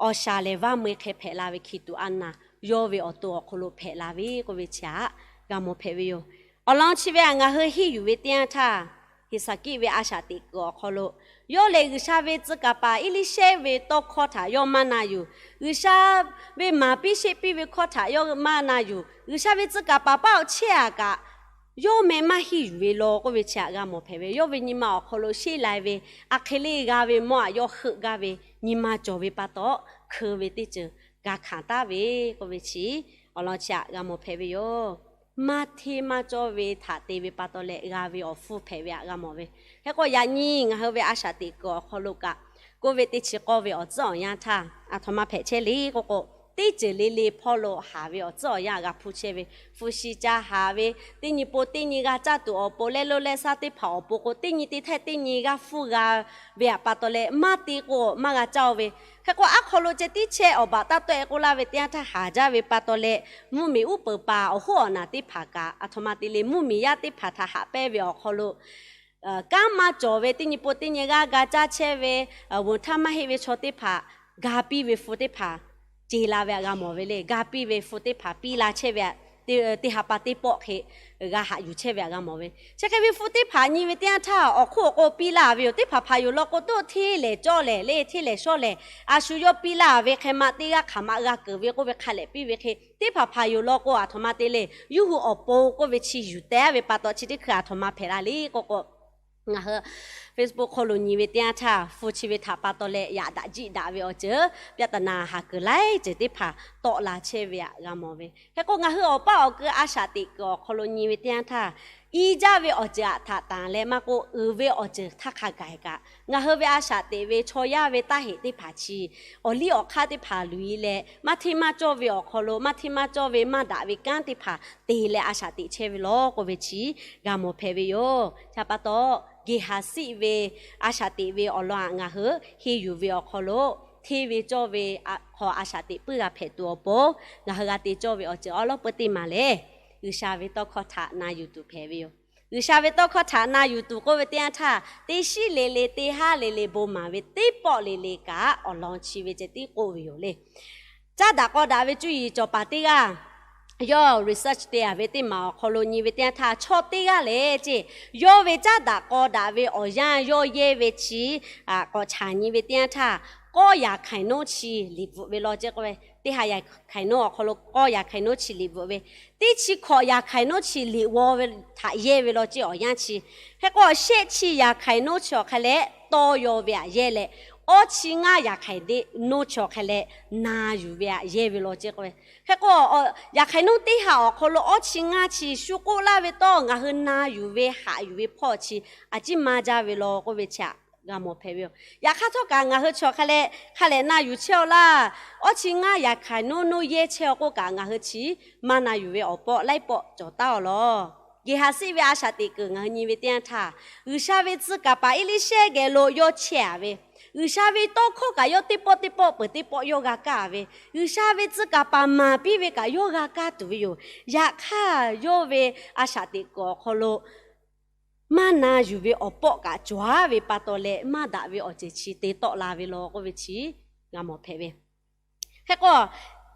awˬ shaˍ lehˬ vaˇ mui hk'e hpehꞈ la ve hkiˬ tuꞈ a naˍ yawˇ ve awˬ to awˬ hk'aw lo hpehꞈ la ve k'oˆ ve chi htaꞈ g'a mawˬ hpehꞈ ve yoˬ. Awˬ lawn chi ve htaꞈ ngaˬ hui henˇ yuˬ ve teˇ yanˇ htaˇ, Heˍsaˍkiˆ ve a shaꞈ teꞈ kuiˬ awˬ hk'aw lo, yawˇ lehˬ G'uiˬsha ve tcuh kaˍ paˍ Eˇliˇshehˇ ve tawˇ hkawˇ htaꞈ yawˇ maˇ na yuˬ. G'uiˬsha ve maˍ piˇ sheˆ piˇ ve hkawˇ htaꞈ yawˇ maˇ na yuˬ. G'uiˬsha ve tcuh kaˍ paˍ paˆ awˬ chehˇ-a kaꞈ, yawˇ meh maˇ henˇ yuˬ ve law k'oˆ ve chi htaꞈ g'a mawˬ hpehꞈ ve. Yawˇ ve nyi ma awˬ hk'aw lo sheˉ lai ve, a hk'e le g'a ve mawˇ-aꞈ yawˇ heuˆ gaˇ ve nyi ma cawˬ ve pa taw, hkeu ve teˇ ceuˬ g'a hkanˍ taˍ ve k'oˆ ve chi, awˬ lawn chi htaꞈ g'a mawˬ hpehꞈ ve yoˬ. Maˇ hteˇ maˇ cawˇ ve htaꞈ te ve pa taw leh g'a ve awˬ hpfuhˇ hpehꞈ ve htaꞈ g'a mawˬ ve. Hk'e k'o yaꞈ nyi ngaˬ hui ve a shaꞈ teꞈ kuiˬ awˬ hk'aw lo kaꞈ, k'oˆ ve teˇ chi k'awˇ ve awˬ tcuhˉ awˬ yanˇ htaˇ aˬ htoꞈ ma hpehꞈ chehˇ le k'oˆ k'o, teˇ ceuˬ le le hpawˇ lo haˍ ve awˬ tcuhˉ awˬ yanˇ g'a hpuˇ chehˇ ve, hpu shi ca haˍ ve, teˇ nyi po teˇ nyi g'a caˇ tuˬ awˬ pon leh lo leh shaˉ teˇ hpaˍ awˬ pon k'o, teˇ nyi te htehˇ teˇ nyi g'a hpuˇ g'a ve htaꞈ pa taw leh maˇ te k'o maˇ g'a caˇ-o ve. Hk'e k'o aˉ hk'aw lo ceh tiˉ chehˇ awˬ baꞈ taˇ tawˆ-e k'oˆ laˇ ve teˇ yanˇ htaˇ haˍ jaˇ ve pa taw leh, mvuhˇmiˬ uˉ peunˍ paˍ awˬ hoˉ awˬ naˬ teˇ hpaˍ kaꞈ aˬ htoꞈ ma te le, mvuhˇmiˬ yaˇ teˇ hpaˍ htaꞈ haꞈ pehnˇ ve awˬ hk'aw lo kanˉ maˇ cawˬ ve, teˇ nyi po teˇ nyi g'aˇ g'a caˇ chehˇ ve, awˬ htaˇ maˇ heˆ ve chaw teˇ hpaˍ ga piˇ ve hpu teˇ hpaˍ ce la ve htaꞈ g'a mawˬ ve le. Ga piˇ ve hpu teˇ hpaˍ piˇ la chehˇ ve, teˇ ha pa teˇ pawˆ hk'e g'a haꞈ yuˬ chehˇ ve htaꞈ g'a mawˬ ve. Chi hk'e ve hpu teˇ hpaˍ nyi ve teˇ yanˇ htaˇ awˬ hk'oˆ awˬ k'o piˇ laˇ ve yoˬ. Teˇ hpaˍ hpaˍ yoˬ law k'o, toˆ hteˇ lehˬ cawˇ lehˬ le, hteˇ lehˬ shawˇ lehˬ, a shu yawˇ piˇ laˇ ve hk'e ma teˇ g'aˇ hk'aˬ ma g'a keunˍ ve k'oˆ ve hk'a lehˬ piˇ ve hk'e, teˇ hpaˍ hpaˍ yoˬ law k'o aˬ htoꞈ ma te le, yawˇ hui awˬ pon k'oˆ ve chi yuˬ teh-a ve pa taw chi teˇ hkui aˬ htoꞈ ma hpehꞈ la le k'oˆ k'o, ngaˬ hui Facebook hk'oˆ lo nyi ve teˇ yanˇ htaˇ hpu chi ve htaꞈ pa taw leh yaꞈ daꞈ jiˆ daꞈ ve awˬ ceuˬ, ပြဿနာ haˍ kuiˬ laiˉ ceuˬ teˇ hpaˍ tawˆ la chehˇ ve htaꞈ g'a mawˬ ve. Hk'e k'o ngaˬ hui awˬ paˇ awˬ kui a shaꞈ teꞈ kuiˬ awˬ hk'aw lo nyi ve teˇ yanˇ htaˇ, i jaˇ ve awˬ ceuˬ aꞈ htaꞈ tanˬ leh maˇ k'oˆ, uiˍ ve awˬ ceuˬ htaˇ hk'a gaˬ kaꞈ, ngaˬ hui ve a shaꞈ teꞈ ve chaw yaˇ ve taˇ heꞈ teˇ hpaˍ chi awˬ liˇ awˬ hk'aˇ teˇ hpaˍ luˬ-i leh maˇ hteˇ maˇ cawˇ ve awˬ hk'aw lo maˇ hteˇ maˇ cawˇ ve maˇ daꞈ ve kanˉ teˇ hpaˍ te leh a shaꞈ teꞈ chehˇ ve law k'oˆ ve chi g'a mawˬ hpehꞈ ve yoˬ. Chi pa taw, Geˍhaˍsiˆ ve a shaꞈ teꞈ ve awˬ lawn htaꞈ ngaˬ hui henˇ yuˬ ve awˬ hk'aw lo, hteˇ ve cawˇ ve hk'aw a shaꞈ teꞈ puiˉ g'a hpehꞈ tuˬ awˬ pon, ngaˬ hui g'a te cawˇ ve awˬ ceuˬ awˉ lawˉ peu teˇ maˬ lehˬ, G'uiˬsha ve tawˇ hkawˇ htaꞈ na yuˬ tuˬ hpehꞈ ve yoˬ. G'uiˬsha ve tawˇ hkawˇ htaꞈ na yuˬ tuˬ k'oˆ ve teˇ yanˇ htaˇ, teˇ shiˉ le le, teˇ haˉ le le, bon maˍ ve teˇ pawˆ le le kaꞈ awˬ lawn chi ve ceh tiˉ k'oˆ ve yoˬ le. Caˉ daꞈ k'aw daꞈ ve cuˇ yiˍ cawˬ paˍ teˇ g'aˇ yawˇ research te-a ve teˇ maˬ awˬ hk'aw lo nyi ve teˇ yanˇ htaˇ, chaw teˇ g'aˇ lehˬ ceˇ, yawˇ ve caˉ daꞈ k'aw daꞈ ve awˬ yanˇ yawˇ yehˇ ve chi k'awꞈ chaˍ nyi ve teˇ yanˇ htaˇ, k'awˇ yaˍ hk'aiˍ noˉ chi liꞈ bvuhꞈ ve law ceˇ k'oˆ ve, teˇ ha yaˍ hk'aiˍ noˉ awˬ hk'aw lo k'awˇ yaˍ hk'aiˍ noˉ chi liꞈ bvuhꞈ ve, teˇ chi hkawꞈ yaˍ hk'aiˍ noˉ chi liꞈ g'aw ve htaꞈ yehˇ ve law ceˇ awˬ yanˇ chi. Hk'e k'o shehˆ chi yaˍ hk'aiˍ noˉ chi awˬ hk'e leh tawˇ yaw ve htaꞈ yehˇ leh, awˇ chi ngaˇ yaˍ hk'aiˍ noˉ chi awˬ hk'e leh na yuˬ ve htaꞈ yehˇ ve law ceˇ k'oˆ ve. Hk'e k'o, yaˍ hk'aiˍ noˉ teˇ ha awˬ hk'aw lo awˇ chi ngaˇ chi shu k'oˆ laˇ ve tawˇ ngaˬ hui na yuˬ ve haꞈ yuˬ ve hpawˇ chi a ciˉ maˇ jaˇ ve law k'oˆ ve chi htaꞈ g'a mawˬ hpehꞈ ve yoˬ. Yaꞈ hk'aˇ htawˇ kaꞈ ngaˬ hui chi awˬ hk'e leh hk'a lehˬ na yuˬ chehˇ-aw laˇ. Awˇ chi ngaˇ yaˍ hk'aiˍ noˉ noˉ yehˇ chehˇ-aw k'oˆ kaꞈ ngaˬ hui chi maˇ na yuˬ ve awˬ pawˆ laiˉ pawˆ cawˬ taˉ-aw law. Geˍhaˍsiˆ ve a shaꞈ teꞈ kuiˬ ngaˬ hui nyi ve teˇ yanˇ htaˇ, G'uiˬsha ve tcuh kaˍ paˍ Eˇliˇshehˇ geh lo yawˇ chehˇ-a ve, G'uiˬsha ve tawˇ hkawˇ kaꞈ yawˇ teˇ pawˆ teˇ pawˆ peuˬ teˇ pawˆ yawˇ g'a kaˇ ve, G'uiˬsha ve tcuh kaˍ paˍ maˍ piˇ ve kaꞈ yawˇ g'a kaˇ tuˬ ve yoˬ. Yaꞈ hk'aˇ yawˇ ve a shaꞈ teꞈ kuiˬ awˬ hk'aw lo maˇ na yuˬ ve awˬ pawˆ kaꞈ cawˬ-a ve pa taw leh, maˇ daꞈ ve awˬ ceuˬ chi te tawˆ la ve law k'oˆ ve chi g'a mawˬ hpehꞈ ve. Hk'e k'o,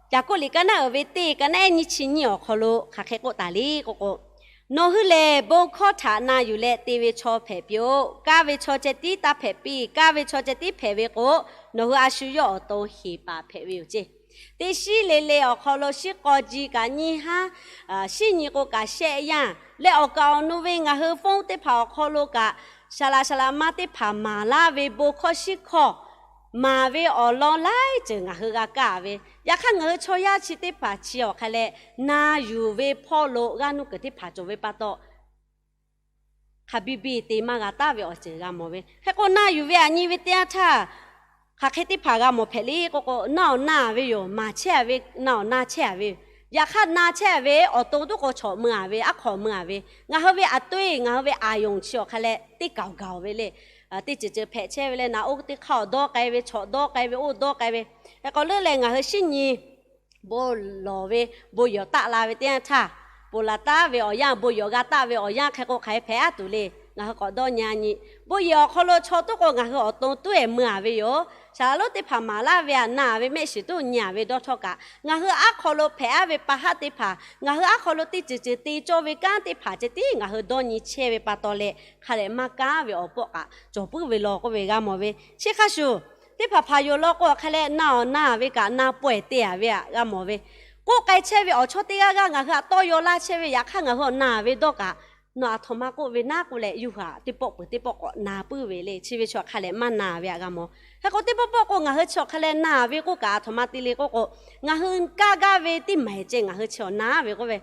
Yaˍkoˆ liꞈ ka naˉ uiˍ ve teˇ ka naˉ ehˉ nyiˇ chi nyiˇ awˬ hk'aw lo hk'aˬ hk'e k'oˆ taˍ le k'oˆ k'o, Nawˬ hui lehˬ bon hkawˇ htaꞈ na yuˬ leh te ve chaw hpehꞈ piˇ-oˆ. Kaˇ ve chaw ceh tiˉ taˇ hpehꞈ piˇ. Kaˇ ve chaw ceh tiˉ hpehꞈ ve k'o, nawˬ hui a shu yawˇ awˬ to heˍ paˍ hpehꞈ ve yoˬ ceˇ. Teˇ shiˉ le le awˬ hk'aw lo shiˉ k'aw ji kaꞈ nyiˇ haˉ, shiˉ nyi k'o kaꞈ shehˆ yanˇ leh awˬ kaˍ awˬ nu ve ngaˬ hui phone teˇ hpaˍ awˬ hk'aw lo kaꞈ, saˍ laꞈ saˍ laꞈ ma teˇ hpaˍ maˍ laˇ ve bon hkawˇ shiˉ hkawˇ maˍ ve awˬ lawn laiˉ ceuˬ ngaˬ hui g'a kaˇ ve. Yaꞈ hk'aˇ, ngaˬ hui chaw yaˇ chi teˇ hpaˍ chi awˬ hk'a leh na yuˬ ve hpawˇ lo g'aˇ nuˇ kuiˬ teˇ hpaˍ cawˬ ve pa taw, hk'a biˇ biˇ te maˇ g'a taˍ ve awˬ ceuˬ g'a mawˬ ve. Hk'e k'o, na yuˬ ve aꞈ nyi ve teˇ yanˇ htaˇ, hk'aˬ hk'e teˇ hpaˍ g'a mawˬ hpehꞈ le k'oˆ k'o, na awˬ na ve yoˬ, maˍ chehˇ ve, na awˬ na chehˇ ve. Yaꞈ hk'aˇ, na chehˇ ve awˬ to tuˉ k'o, chaw mui a ve, aˉ hk'aw mui a ve, ngaˬ hui ve aˬ toˇ e, ngaˬ hui ve aˬ yonˍ chi awˬ hk'a leh teˇ kaoˬ gaoˬ ve le. Teˇ ceuˬ ceuˬ hpehꞈ chehˇ ve leh, naꞈ oˇ teˇ hk'aˇ awˬ dawˇ k'ai ve, chaw dawˇ k'ai ve, oˇ dawˇ k'ai ve. Hk'e k'o, leuˉ leh ngaˬ hui shinˉ nyi bon lawˬ ve, bon yawˬ taˆ la ve teˇ yanˇ htaˇ, ponˬ laˬ taˍ ve awˬ yanˇ, bon yawˬ g'a taˆ ve awˬ yanˇ, hk'e k'o hk'aˬ hk'e hpehꞈ aˉ tuˬ le. Ngaˬ hui k'awꞈ dawˇ nyi a nyi, bon yehˬ awˬ hk'aw lo chaw tuˉ k'o, ngaˬ hui awˬ to tuˉ e mui a ve yoˬ. Saˍ laˍ lonˉ teˇ hpaˍ maˍ laˇ ve aꞈ na ve mehˆ shiˍ tuˉ nyi a ve dawˇ htawˇ kaꞈ, ngaˬ hui aˉ hk'aw lo hpehꞈ aˉ ve pa haˉ teˇ hpaˍ, ngaˬ hui aˉ hk'aw lo teˇ ceuˬ ceuˬ te cawˇ ve kanˉ teˇ hpaˍ ceh tiˉ ngaˬ hui dawˇ nyi chehˇ ve pa taw leh, hk'a dehꞈ maˇ kanˉ ve awˬ pawˆ kaꞈ cawˬ puiˉ ve law k'oˆ ve g'a mawˬ ve. Chi hk'a shuˍ, teˇ hpaˍ hpaˍ yoˬ law k'o, awˬ hk'a leh na awˬ na ve kaꞈ na pawehˬ te a ve aꞈ g'a mawˬ ve. K'oˆ k'ai chehˇ ve awˬ chawˇ teˇ g'aˇ g'aˇ ngaˬ hui aꞈ tawˇ yaw laˇ chehˇ ve, yaꞈ hk'aˇ ngaˬ hui awˬ na ve dawˇ kaꞈ, nawˬ aˬ htoꞈ ma k'oˆ ve naˉ k'oˆ leh, yuˇ haꞈ teˇ pawˆ peuˬ teˇ pawˆ k'awꞈ na puiˉ ve le. Chi ve chi awˬ hk'a leh maˇ na ve aꞈ g'a mawˬ. Hk'e k'o, teˇ pawˆ pawˆ k'o ngaˬ hui chi awˬ hk'a leh na ve k'oˆ kaꞈ, aˬ htoꞈ ma te le k'oˆ k'o, ngaˬ hui kaˇ gaˇ ve teˇ maiˬ ceh ngaˬ hui chi awˬ na ve k'oˆ ve,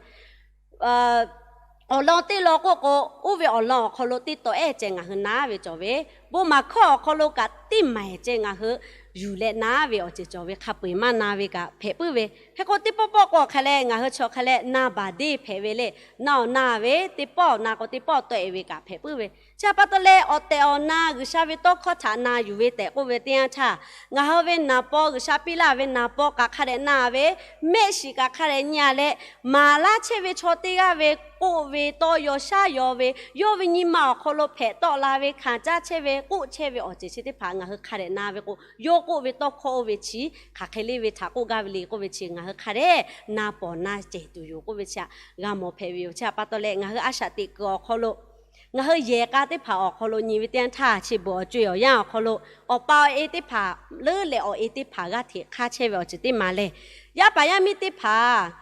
awˬ lawn teˇ lawn k'oˆ k'o, oˇ ve awˬ lawn awˬ hk'aw lo teˇ tawˆ ehˉ ceh ngaˬ hui na ve cawˬ ve, bon maˍ hkawˇ awˬ hk'aw lo kaꞈ teˇ maiˬ ceh ngaˬ hui yuˬ leh na ve awˬ ceuˬ cawˬ ve, hk'a peu eˬ maˇ na ve kaꞈ hpehꞈ puiˉ ve. Hk'e k'o, teˇ pawˆ pawˆ k'o awˬ hk'a leh ngaˬ hui chi awˬ hk'a leh na baˬ deˇ hpehꞈ ve le. Na awˬ na ve teˇ pawˆ na k'o, teˇ pawˆ tawˆ e ve kaꞈ hpehꞈ puiˉ ve. Chi pa taw leh, awˬ tehˬ awˬ na G'uiˬsha ve tawˇ hkawˇ htaꞈ na yuˬ ve tehꞈ k'oˆ ve teˇ yanˇ htaˇ, ngaˬ hui ve naˍ paw, G'uiˬsha piˇ laˇ ve naˍ paw kaꞈ hk'a dehꞈ na ve, mehˆ shiˍ kaꞈ hk'a dehꞈ nyi a leh, maˍ laˇ chehˇ ve chaw teˇ g'aˇ ve k'oˆ ve tawˇ yaw shaˉ yaw ve, yawˇ ve nyi ma awˬ hk'aw lo hpehꞈ tawˆ la ve, hkanˍ caˇ chehˇ ve, k'oˆ chehˇ ve awˬ ceuˬ chi teˇ hpaˍ ngaˬ hui hk'a dehꞈ na ve k'o, yawˇ k'oˆ ve tawˇ hkawˇ oˇ ve chi hk'aˬ hk'e le ve htaꞈ k'oˆ gaˇ ve le k'oˆ ve chi ngaˬ hui hk'a dehꞈ na pawˍ na cehˬ tuˬ yoˬ k'oˆ ve chi aꞈ g'a mawˬ hpehꞈ ve yoˬ. Chi htaꞈ pa taw leh, ngaˬ hui a shaꞈ teꞈ kuiˬ awˬ hk'aw lo ngaˬ hui yehˬ k'a teˇ hpaˍ awˬ hk'aw lo nyi ve teˇ yanˇ htaˇ, chi beuꞈ awˬ co e awˬ yanˇ awˬ hk'aw lo awˬ pa awˬ e teˇ hpaˍ leuˉ leh awˬ e teˇ hpaˍ g'aˇ hteꞈ hk'aˇ chehˇ ve awˬ ceuˬ teˇ maˬ lehˬ, yaˇ paˍ yaˇ miˇ teˇ hpaˍ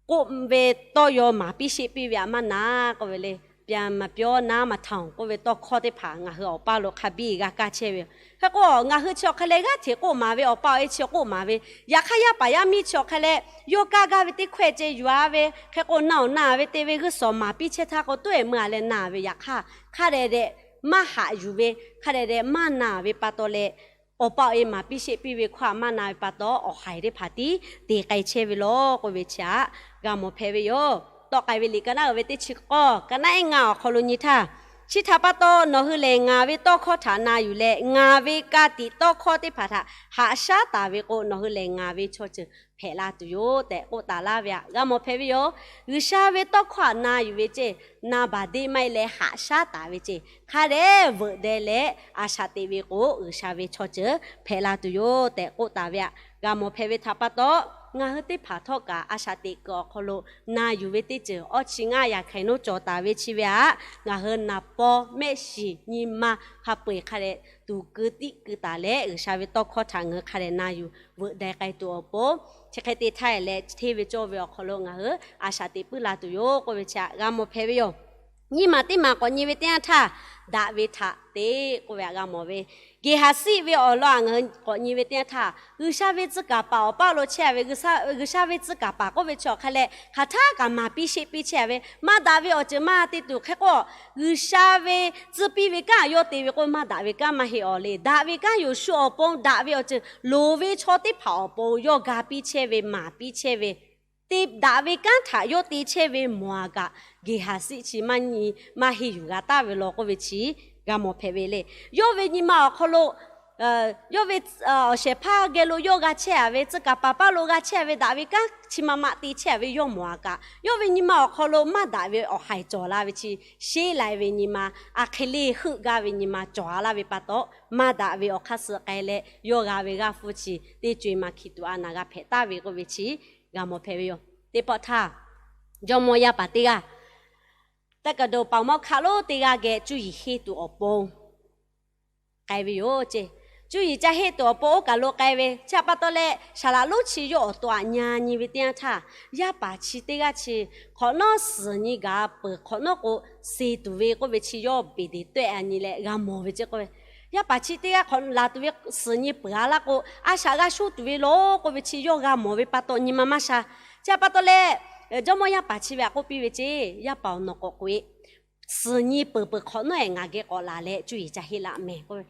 k'oˆ ve tawˇ yaw maˍ piˇ sheˆ piˇ ve aꞈ maˇ na k'oˆ ve le. ပြန်မပြောနားမထောင် k'oˆ ve tawˇ hkawˇ teˇ hpaˍ ngaˬ hui awˬ paˇ lo hk'a biˇ g'a kaˇ chehˇ ve yoˬ. Hk'e k'o, ngaˬ hui chi awˬ hk'a leh g'aˇ hteꞈ k'oˆ maˍ ve, awˬ pa awˬ e chi k'oˆ maˍ ve, yaꞈ hk'aˇ yaˇ paˍ yaˇ miˇ chi awˬ hk'a leh yawˇ kaˇ gaˇ ve teˇ hkawehˇ ceh yuˬ a ve, hk'e k'o na awˬ na ve te ve g'uˇ suhˍ maˍ piˇ chehˇ htaˇ k'o, toˇ e mui a leh na ve, yaꞈ hk'aˇ hk'a dehꞈ dehꞈ maˇ haꞈ yuˬ ve, hk'a dehꞈ dehꞈ maˇ na ve pa taw leh, awˬ pa awˬ e maˍ piˇ sheˆ piˇ ve hkawˇ aꞈ maˇ na ve pa taw, awˬ haiˬ teˇ hpaˍ tiˉ te k'ai chehˇ ve law k'oˆ ve chi aꞈ g'a mawˬ hpehꞈ ve yoˬ. Tawˆ k'ai ve liꞈ ka naˉ uiˍ ve teˇ chi k'awˇ, ka naˉ ehˉ ngaˇ awˬ hk'aw lo nyi htaˇ, chi htaꞈ pa taw nawˬ hui lehˬ ngaˬ ve tawˇ hkawˇ htaꞈ na yuˬ leh, ngaˬ ve ka tiꞈ tawˇ hkawˇ teˇ hpaˍ htaꞈ haꞈ shaˉ taˍ ve k'o, nawˬ hui lehˬ ngaˬ ve chaw ceuˬ hpehꞈ la tuˬ yoˬ tehꞈ k'oˆ taˍ laˇ ve aꞈ g'a mawˬ hpehꞈ ve yoˬ. G'uiˬsha ve tawˇ hkawˇ htaꞈ na yuˬ ve ceˇ, na baˬ deˇ maˇ heˆ leh haꞈ shaˉ taˍ ve ceˇ, hk'a dehꞈ veuꞈ deh leh a shaꞈ teꞈ ve k'o, G'uiˬsha ve chaw ceuˬ hpehꞈ la tuˬ yoˬ tehꞈ k'oˆ taˍ ve aꞈ g'a mawˬ hpehꞈ ve htaꞈ pa taw, ngaˬ hui teˇ hpaˍ htawˇ kaꞈ a shaꞈ teꞈ kuiˬ awˬ hk'aw lo na yuˬ ve teˇ ceuˬ awˇ chi ngaˇ yaꞈ hk'aˬ hk'e naˉ cawˬ taˍ ve chi ve aꞈ, ngaˬ hui naˍ paw mehˆ shiˍ nyi ma hk'a peu eˬ hk'a dehꞈ tuˬ keu tiˆ keu taˍ leh, G'uiˬsha ve tawˇ hkawˇ htaꞈ ngaˬ hui hk'a dehꞈ na yuˬ veuꞈ deh k'ai tuˬ awˬ pon, chi hk'e te htaˇ leh hteˇ ve cawˇ ve awˬ hk'aw lo ngaˬ hui a shaꞈ teꞈ puiˉ la tuˬ yoˬ k'oˆ ve chi aꞈ g'a mawˬ hpehꞈ ve yoˬ. Nyiˇ maˬ teˇ maˬ k'awꞈ nyi ve teˇ yanˇ htaˇ, daꞈ ve htaꞈ te k'oˆ ve aꞈ g'a mawˬ ve. Geˬ haˍ siˆ ve awˬ lawn aꞈ ngaˬ hui k'awꞈ nyi ve teˇ yanˇ htaˇ, G'uiˬsha ve tcuh kaˍ paˍ awˬ paˇ lo chehˇ ve, G'uiˬsha ve tcuh kaˍ paˍ k'oˆ ve chi awˬ hk'a leh hk'aˬ htaˇ kaꞈ maˍ piˇ sheˆ piˇ chehˇ ve, maˇ daꞈ ve awˬ ceuˬ maˇ te tuˬ hk'e k'o, G'uiˬsha ve tcuh piˇ ve kanˉ yawˇ te ve k'o, maˇ daꞈ ve kanˉ maˇ heˆ awˬ le. Daꞈ ve kanˉ Yeˍsuˆ awˬ pon daꞈ ve awˬ ceuˬ loˍ ve chaw teˇ hpaˍ awˬ pon yawˇ ga piˇ chehˇ ve, maˍ piˇ chehˇ ve, te daꞈ ve kanˉ htaꞈ yawˇ te chehˇ ve mawˬ aꞈ kaꞈ, geˬ haˍ siˆ chi maˇ nyi, maˇ heˆ yuˬ g'a taˍ ve law k'oˆ ve chi g'a mawˬ hpehꞈ ve le. Yawˇ ve nyi ma awˬ hk'aw lo yawˇ ve awˬ shehˍ hpaˇ geh lo yawˇ g'a chehˇ a ve, tcuh kaˍ paˍ paˇ lo g'a chehˇ a ve, daꞈ ve kanˉ chi ma ma te chehˇ a ve yawˇ mawˬ aꞈ kaꞈ, yawˇ ve nyi ma awˬ hk'aw lo maˇ daꞈ ve awˬ haiˬ cawˬ la ve chi, sheˉ lai ve nyi ma, a hk'e le heuˆ gaˇ ve nyi ma cawˬ a laˇ ve pa taw, maˇ daꞈ ve awˬ hk'aˇ suh k'ai leh, yawˇ g'a ve g'aˇ hpu chi teˇ co e ma hkiˬ tuꞈ a naˬ g'a hpehꞈ taˍ ve k'oˆ ve chi g'a mawˬ hpehꞈ ve yoˬ. Teˇ pawˆ htaˇ, jawˇmawˇ yaˇ paˍ teˇ g'aˇ တက္ကသိုလ်ပေါင်မောက္ခ lonˉ teˇ g'aˇ geh cuˇ yiˍ henˇ tuˬ awˬ pon k'ai ve yoˬ ceˇ. Cuˇ yiˍ ca henˇ tuˬ awˬ pon oˇ kaˬ lo k'ai ve, chi htaꞈ pa taw leh, saˍ laˍ lonˉ chi yawˇ awˬ to aꞈ nyi nyi ve teˇ yanˇ htaˇ, yaˇ paˍ chi teˇ g'aˇ chi hk'awꞈ nawˉ suhˍ nyi gaˬ peuˬ, hk'awꞈ nawˉ k'o, suh tuˬ ve k'oˆ ve chi yawˇ beˬ deˍ tawˆ e a nyi leh g'a mawˬ ve ceˇ k'oˆ ve Yaˇ paˍ chi teˇ g'aˇ hk'awꞈ laˬ tuˬ ve suhˍ nyi peuˬ-a laˇ k'o, a shaꞈ g'a shuˉ tuˬ ve law k'oˆ ve chi yawˇ g'a mawˬ ve pa taw nyi ma maˇ sha. Chi htaꞈ pa taw leh, Jawˇmawˇ yaˇ paˍ chi ve htaꞈ k'oˆ piˇ ve ceˇ, Yaˇ paˍ-oˬ, nawˬ k'awꞈ k'oꞈ-e. Suhˍ nyi peuˬ peuˬ hk'awꞈ nawˉ-ehˍ ngaˬ geh k'awꞈ laˬ leh cuˇ yiˍ ca heˆ laˇ mehˍ k'oˆ ve.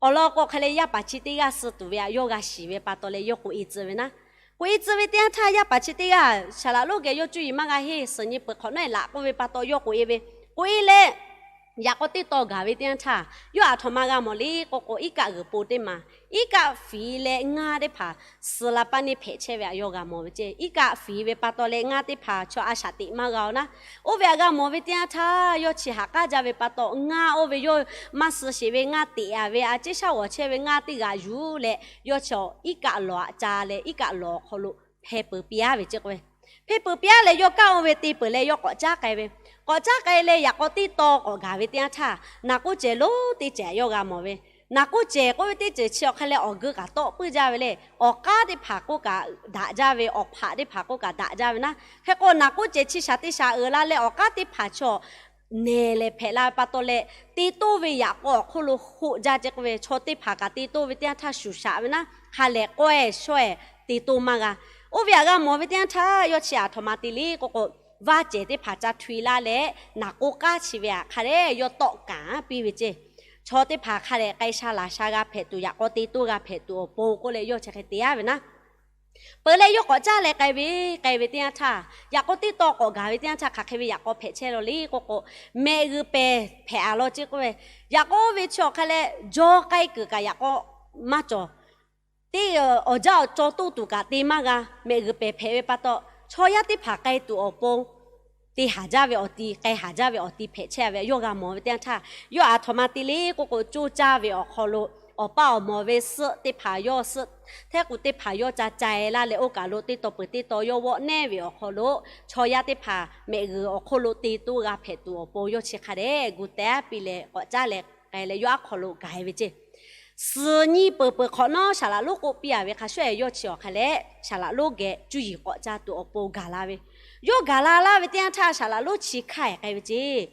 Awˬ lawn k'o hk'e leh yaˇ paˍ chi teˇ g'aˇ suh tuˬ ve htaꞈ yawˇ g'a shiˍ ve pa taw leh yawˇ k'oꞈ-e tcuh ve naˉ. K'oꞈ-e tcuh ve teˇ yanˇ htaˇ, yaˇ paˍ chi teˇ g'aˇ shaˍ laꞈ lonˉ geh yawˇ cuˇ yiˍ maˇ g'a heˆ, suhˍ nyi peuˬ hk'awꞈ nawˉ-ehˍ laꞈ k'oˆ ve pa taw yawˇ k'oꞈ-e ve. K'oꞈ-e leh, yaꞈ k'aw teˇ taw gaˬ ve teˇ yanˇ htaˇ, yawˇ aˬ htoꞈ ma g'a mawˬ le k'oˆ k'o, iˉ kaˆ g'uiˬ po teˇ maˬ, iˉ kaˆ fiˍ leh ngaˇ teˇ hpaˍ suh la paˇ neˇ hpehꞈ chehˇ ve htaꞈ yawˇ g'a mawˬ ve ceˇ. Iˉ kaˆ fiˍ ve pa taw leh ngaˇ teˇ hpaˍ chaw a shaꞈ teꞈ maˇ g'a-oˬ naˉ. Oˇ ve htaꞈ g'a mawˬ ve teˇ yanˇ htaˇ, yawˇ chi haꞈ k'aˉ jaˇ ve pa taw, ngaˇ oˇ ve yawˇ maˇ suh sheˍ ve ngaˇ teꞈ-a ve a ciˉ shaˉ g'awˬ chehˇ ve ngaˇ teˇ g'aꞈ yuˬ leh, yawˇ chaw iˉ kaˆ lawˬ-aꞈ ca leh, iˉ kaˆ lawˬ awˬ hk'aw lo hpeh peuˬ piˇ-a ve ceˇ k'oˆ ve. Hpeh peuˬ piˇ-a leh, yawˇ kanˉ oˇ ve te peuˬ leh yawˇ k'awꞈ caˉ k'ai ve. K'awꞈ caˉ k'ai leh, yaꞈ k'aw teˇ taw k'awꞈ gaˬ ve teˇ yanˇ htaˇ, naˍ k'oˆ cehˬ lonˉ teˇ cehˬ yawˇ g'a mawˬ ve. Naˍ k'oˆ cehˬ k'oˆ ve teˇ ceuˬ chi awˬ hk'e leh awˬ geu kaꞈ tawˆ puiˉ jaˇ ve le. Awˬ k'aˉ teˇ hpaˍ k'oˆ kaꞈ daꞈ jaˇ ve, awˬ hpaꞈ teˇ hpaˍ k'oˆ kaꞈ daꞈ jaˇ ve naˉ. Hk'e k'o, naˍ k'oˆ cehˬ chi shaˍ teˇ shaˍ uiˍ la leh, awˬ k'aˉ teˇ hpaˍ chaw nehˬ lehˬ hpehꞈ la ve pa taw leh, te toˇ ve yaꞈ k'aw awˬ hk'oˆ lo hoˆ jaˇ ceˇ k'oˆ ve. Chaw teˇ hpaˍ kaꞈ te toˇ ve teˇ yanˇ htaˇ shuˍ shaꞈ ve naˉ, hk'a lehˬ k'awehˇ shawehˇ te toˇ maˇ g'a. Oˇ ve htaꞈ g'a mawˬ ve teˇ yanˇ htaˇ, yawˇ chi aˬ htoꞈ ma te le k'oˆ k'o, vaˇ cehˬ teˇ hpaˍ ca htu-e laˇ leh, naˍ k'oˆ k'aˉ chi ve htaꞈ hk'a dehꞈ yawˇ tawˆ kanˍ piˇ ve ceˇ. Chaw teˇ hpaˍ hk'a lehˬ k'ai sha laˬ sha g'a hpehꞈ tuˬ, yaꞈ k'aw te toˇ g'a hpehꞈ tuˬ awˬ pon k'oˆ leh yawˇ chi hk'e te-a ve naˉ. Peuˬ leh yawˇ k'awꞈ caˇ leh k'ai ve, k'ai ve teˇ yanˇ htaˇ, yaꞈ k'aw teˇ taw k'awꞈ gaˬ ve teˇ yanˇ htaˇ, hk'aˬ hk'e ve yaꞈ k'aw hpehꞈ chehˇ la le k'oˆ k'o, mehꞈ g'uiˬ pehˍ hpehꞈ-a law ceˇ k'oˆ ve. Yaꞈ k'aw oˇ ve chi awˬ hk'a leh, jaw k'ai kuiˬ kaꞈ yaꞈ k'aw maˇ cawˬ. Teˇ awˬ jaˇ awˬ caw toˇ tuˬ kaꞈ te maˇ g'a, mehꞈ g'uiˬ pehˍ hpehꞈ ve pa taw, chaw yaˇ teˇ hpaˍ k'ai tuˬ awˬ pon te haˍ jaˇ ve awˬ ti, k'ai haˍ jaˇ ve awˬ ti hpehꞈ chehˇ ve htaꞈ yawˇ g'a mawˬ ve teˇ yanˇ htaˇ, yawˇ aˬ htoꞈ ma te le k'oˆ k'o, coˇ caˇ ve awˬ hk'aw lo awˬ paˇ awˬ mawˬ ve suhˆ teˇ hpaˍ yawˇ suhˆ, hteˇ k'u teˇ hpaˍ yawˇ ca cai laˇ leh, oˇ kaˬ lo teˇ taw peuˬ teˇ taw yawˇ vawˆ nehˇ ve awˬ hk'aw lo, chaw yaˇ teˇ hpaˍ mehꞈ g'uiˬ awˬ hk'oˆ lo te toˇ g'a hpehꞈ tuˬ awˬ pon yawˇ chi hk'a dehꞈ gu teh-a piˇ leh k'awꞈ caˇ leh k'ai leh yawˇ aˉ hk'aw lo gaˬ-e ve ceˇ. Suhˍ nyi peuˬ peuˬ hk'awꞈ nawˉ shaˍ laꞈ lonˉ k'oˆ piˇ-a ve hk'a shuˍ-ehˍ, yawˇ chi awˬ hk'a leh shaˍ laꞈ lonˉ geh cuˇ yiˍ k'awꞈ ca tuˬ awˬ pon gaˬ la ve. Yawˇ gaˬ la laˇ ve teˇ yanˇ htaˇ, shaˍ laꞈ lonˉ chi hkanˇ-ehˍ k'ai ve ceˇ.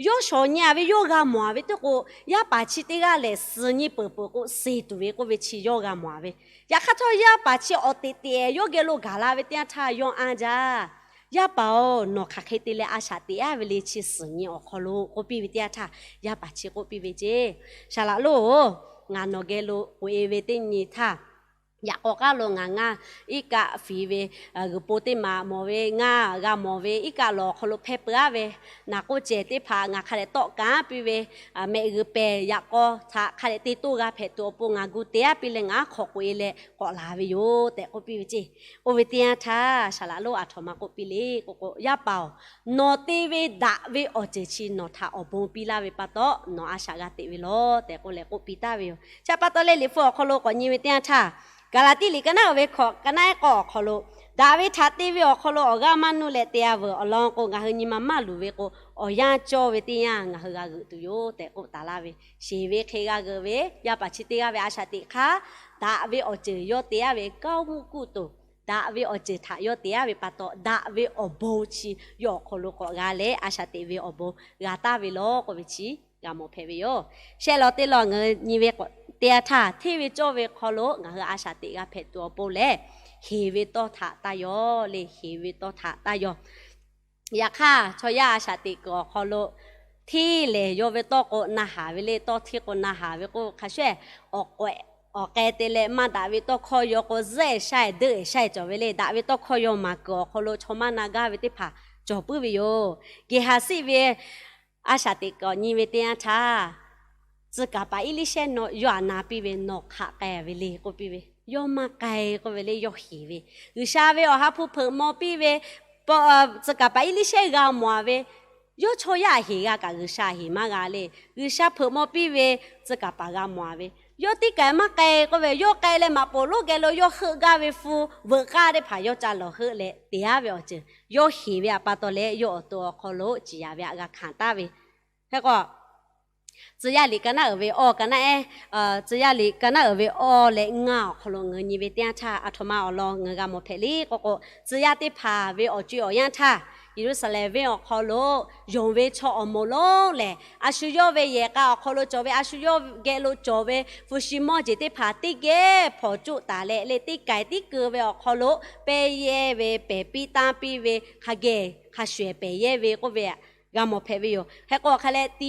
Yawˇ shawˍ nyi-a ve, yawˇ g'a mawˬ-a ve teˇ k'o, yaˇ paˍ chi teˇ g'aˇ lehˬ suhˍ nyi peuˬ peuˬ k'o, suh tuˬ ve k'oˆ ve chi yawˇ g'a mawˬ-a ve. Yaꞈ hk'aˇ htawˇ, yaˇ paˍ chi awˬ teꞈ teꞈ yawˇ geh lo gaˬ la ve teˇ yanˇ htaˇ, yawˇ anˇ jaˇ. Yaˇ paˍ-oˬ, nawˬ hk'aˬ hk'e te leh a shaꞈ teꞈ-a ve le, chi suhˍ nyi awˬ hk'aw lo k'oˆ piˇ ve teˇ yanˇ htaˇ, yaˇ paˍ chi k'oˆ piˇ ve ceˇ. Shaˍ laꞈ lonˉ-oˬ, ngaˬ nawˬ geh lo k'oꞈ-e ve teˇ nyi htaˇ, yaꞈ k'aw k'aˉ lo ngaˬ ngaˇ iˉ kaˆ fiˍ ve g'uiˬ po teˇ maˬ mawˬ ve, ngaˇ g'a mawˬ ve iˉ kaˆ lawˬ awˬ hk'aw lo hpehˇ peuˬ-a ve, naˍ k'oˆ cehˬ teˇ hpaˍ ngaˬ hk'a dehꞈ tawˆ kanˉ piˇ ve, mehꞈ g'uiˬ pehˍ yaꞈ k'aw htaꞈ hk'a dehꞈ te toˇ g'a hpehꞈ tuˬ awˬ pon ngaˬ gu te-a piˇ leh ngaˬ aˉ hk'aw k'oꞈ-e leh k'awꞈ laˬ ve yoˬ tehꞈ k'oˆ piˇ ve ceˇ. Oˇ ve teˇ yanˇ htaˇ, shaˍ laꞈ lonˉ aˬ htoꞈ ma k'oˆ piˇ le k'oˆ k'o, Yaˇ paˍ-oˬ, nawˬ te ve daꞈ ve awˬ ceuˬ chi nawˬ htaꞈ awˬ bon piˇ laˇ ve pa taw, nawˬ a shaꞈ g'a teꞈ ve lawˬ tehꞈ k'oˆ leh k'oˆ piˇ taˍ ve yoˬ. Chi pa taw leh, Liꞈ hpu awˬ hk'aw lo k'awꞈ nyi ve teˇ yanˇ htaˇ, Gaˍlaˍtiˆ liꞈ ka naˉ uiˍ ve hkawꞈ ka naˉ ehˉ k'awˇ awˬ hk'aw lo, daꞈ ve htaꞈ te ve awˬ hk'aw lo awˬ g'aˇ maˇ nuˇ leh te-a veuˬ. Awˬ lawn k'o, ngaˬ hui nyi ma maˇ luˬ ve k'o, awˬ yanˇ cawˇ ve teˇ yanˇ ngaˬ hui g'a g'euꞈ tuˬ yoˬ tehꞈ k'oˆ taˍ laˇ ve. Sheˍ ve hk'e g'a g'euꞈ ve, yaˇ paˍ chi teˇ g'aˇ ve a shaꞈ teꞈ hk'aˇ, daꞈ ve awˬ ceuˬ yawˇ te-a ve ကောင်းမှုကုသိုလ်, daꞈ ve awˬ ceuˬ htaꞈ yawˇ te-a ve pa taw, daꞈ ve awˬ bon chi yawˇ awˬ hk'aw lo k'awꞈ g'a leh, a shaꞈ teꞈ ve awˬ bon g'a taˍ ve lawˬ k'oˆ ve chi g'a mawˬ hpehꞈ ve yoˬ. Shehˆ lawˬ teˇ lawˬ ngaˬ hui nyi ve teˇ yanˇ htaˇ, hteˇ ve cawˇ ve hk'aw lo ngaˬ hui a shaꞈ teꞈ g'a hpehꞈ tuˬ awˬ pon lehˬ, heˍ ve tawˇ htaꞈ taˇ yaw le, heˍ ve tawˇ htaꞈ taˇ yaw. Yaꞈ hk'aˇ, chaw yaˇ a shaꞈ teꞈ kuiˬ awˬ hk'aw lo hteˇ lehˬ yaw ve tawˇ k'o na haˍ ve le, tawˇ hteˇ k'o na haˍ ve k'o, hk'a shuˍ-ehˍ awˬ k'ehꞈ te leh maˇ daꞈ ve tawˇ hkawˇ yaw k'o, zuhˆ-ehˍ shaˇ-ehˍ deuˆ-ehˍ shaˇ-ehˍ cawˬ ve le. Daꞈ ve tawˇ hkawˇ yaw maˍ kuiˬ awˬ hk'aw lo chaw maˇ na gaˇ ve teˇ hpaˍ cawˬ puiˉ ve yoˬ. Geˬ haˍ siˆ ve a shaꞈ teꞈ kuiˬ nyi ve teˇ yanˇ htaˇ, tcuh kaˍ paˍ Eˇliˇshehˇ nawˬ yawˇ htaꞈ na piˇ ve, nawˬ hk'aˬ k'ai ve le k'oˆ piˇ ve, yawˇ maˇ k'ai k'oˆ ve le, yawˇ heˍ ve. G'uiˬsha ve Awˬ ha hpu hpeuꞈ maw piˇ ve, tcuh kaˍ paˍ Eˇliˇshehˇ g'a mawˬ-a ve, yawˇ chaw yaˇ heˍ g'a kaꞈ G'uiˬsha heˍ maˇ g'a le. G'uiˬsha hpeuꞈ maw piˇ ve, tcuh kaˍ paˍ g'a mawˬ-a ve, yawˇ teˇ kaˬ maˇ k'ai k'oˆ ve, yawˇ k'ai leh maꞈ poˍ lonˉ geh lo yawˇ heuˆ gaˇ ve hpu veuꞈ k'aˇ teˇ hpaˍ yawˇ ca lawˬ heuˆ leh te-a ve awˬ ceuˬ yawˇ heˍ ve htaꞈ pa taw leh, yawˇ awˬ to awˬ hk'aw lo ciˍ yanˍ ve htaꞈ g'a hkanˍ taˍ ve. Hk'e k'o, tcuh yaˇ liꞈ ka naˉ uiˍ ve awˇ ka naˉ ehˉ, tcuh yaˇ liꞈ ka naˉ uiˍ ve awˇ leh ngaˇ awˬ hk'aw lo ngaˬ hui nyi ve teˇ yanˇ htaˇ, aˬ htoꞈ ma awˬ lawn ngaˬ hui g'a mawˬ hpehꞈ le k'oˆ k'o, tcuh yaˇ teˇ hpaˍ ve awˬ co-e awˬ yanˇ htaˇ Yeˍruˆsaˍlehnˍ venˇ awˬ hk'aw lo yonˍ ve chaw awˬ moˍ lonˉ lehˬ, a shu yawˇ ve yehˬ k'a awˬ hk'aw lo cawˬ ve, a shu yawˇ geh lo cawˬ ve hpu shi mawˇ jeˬ teˇ hpaˍ teˇ geh hpawnˬ coˆ taˍ leh, leh teˇ kaiˬ tiˉ keu ve awˬ hk'aw lo pehˇ yehˇ ve, pehˬ piˇ tanˇ piˇ ve, hk'a geh hk'a shuˍ ehˍ pehˬ yehˇ ve k'oˆ ve g'a mawˬ hpehꞈ ve yoˬ. Hk'e k'o hk'a leh ti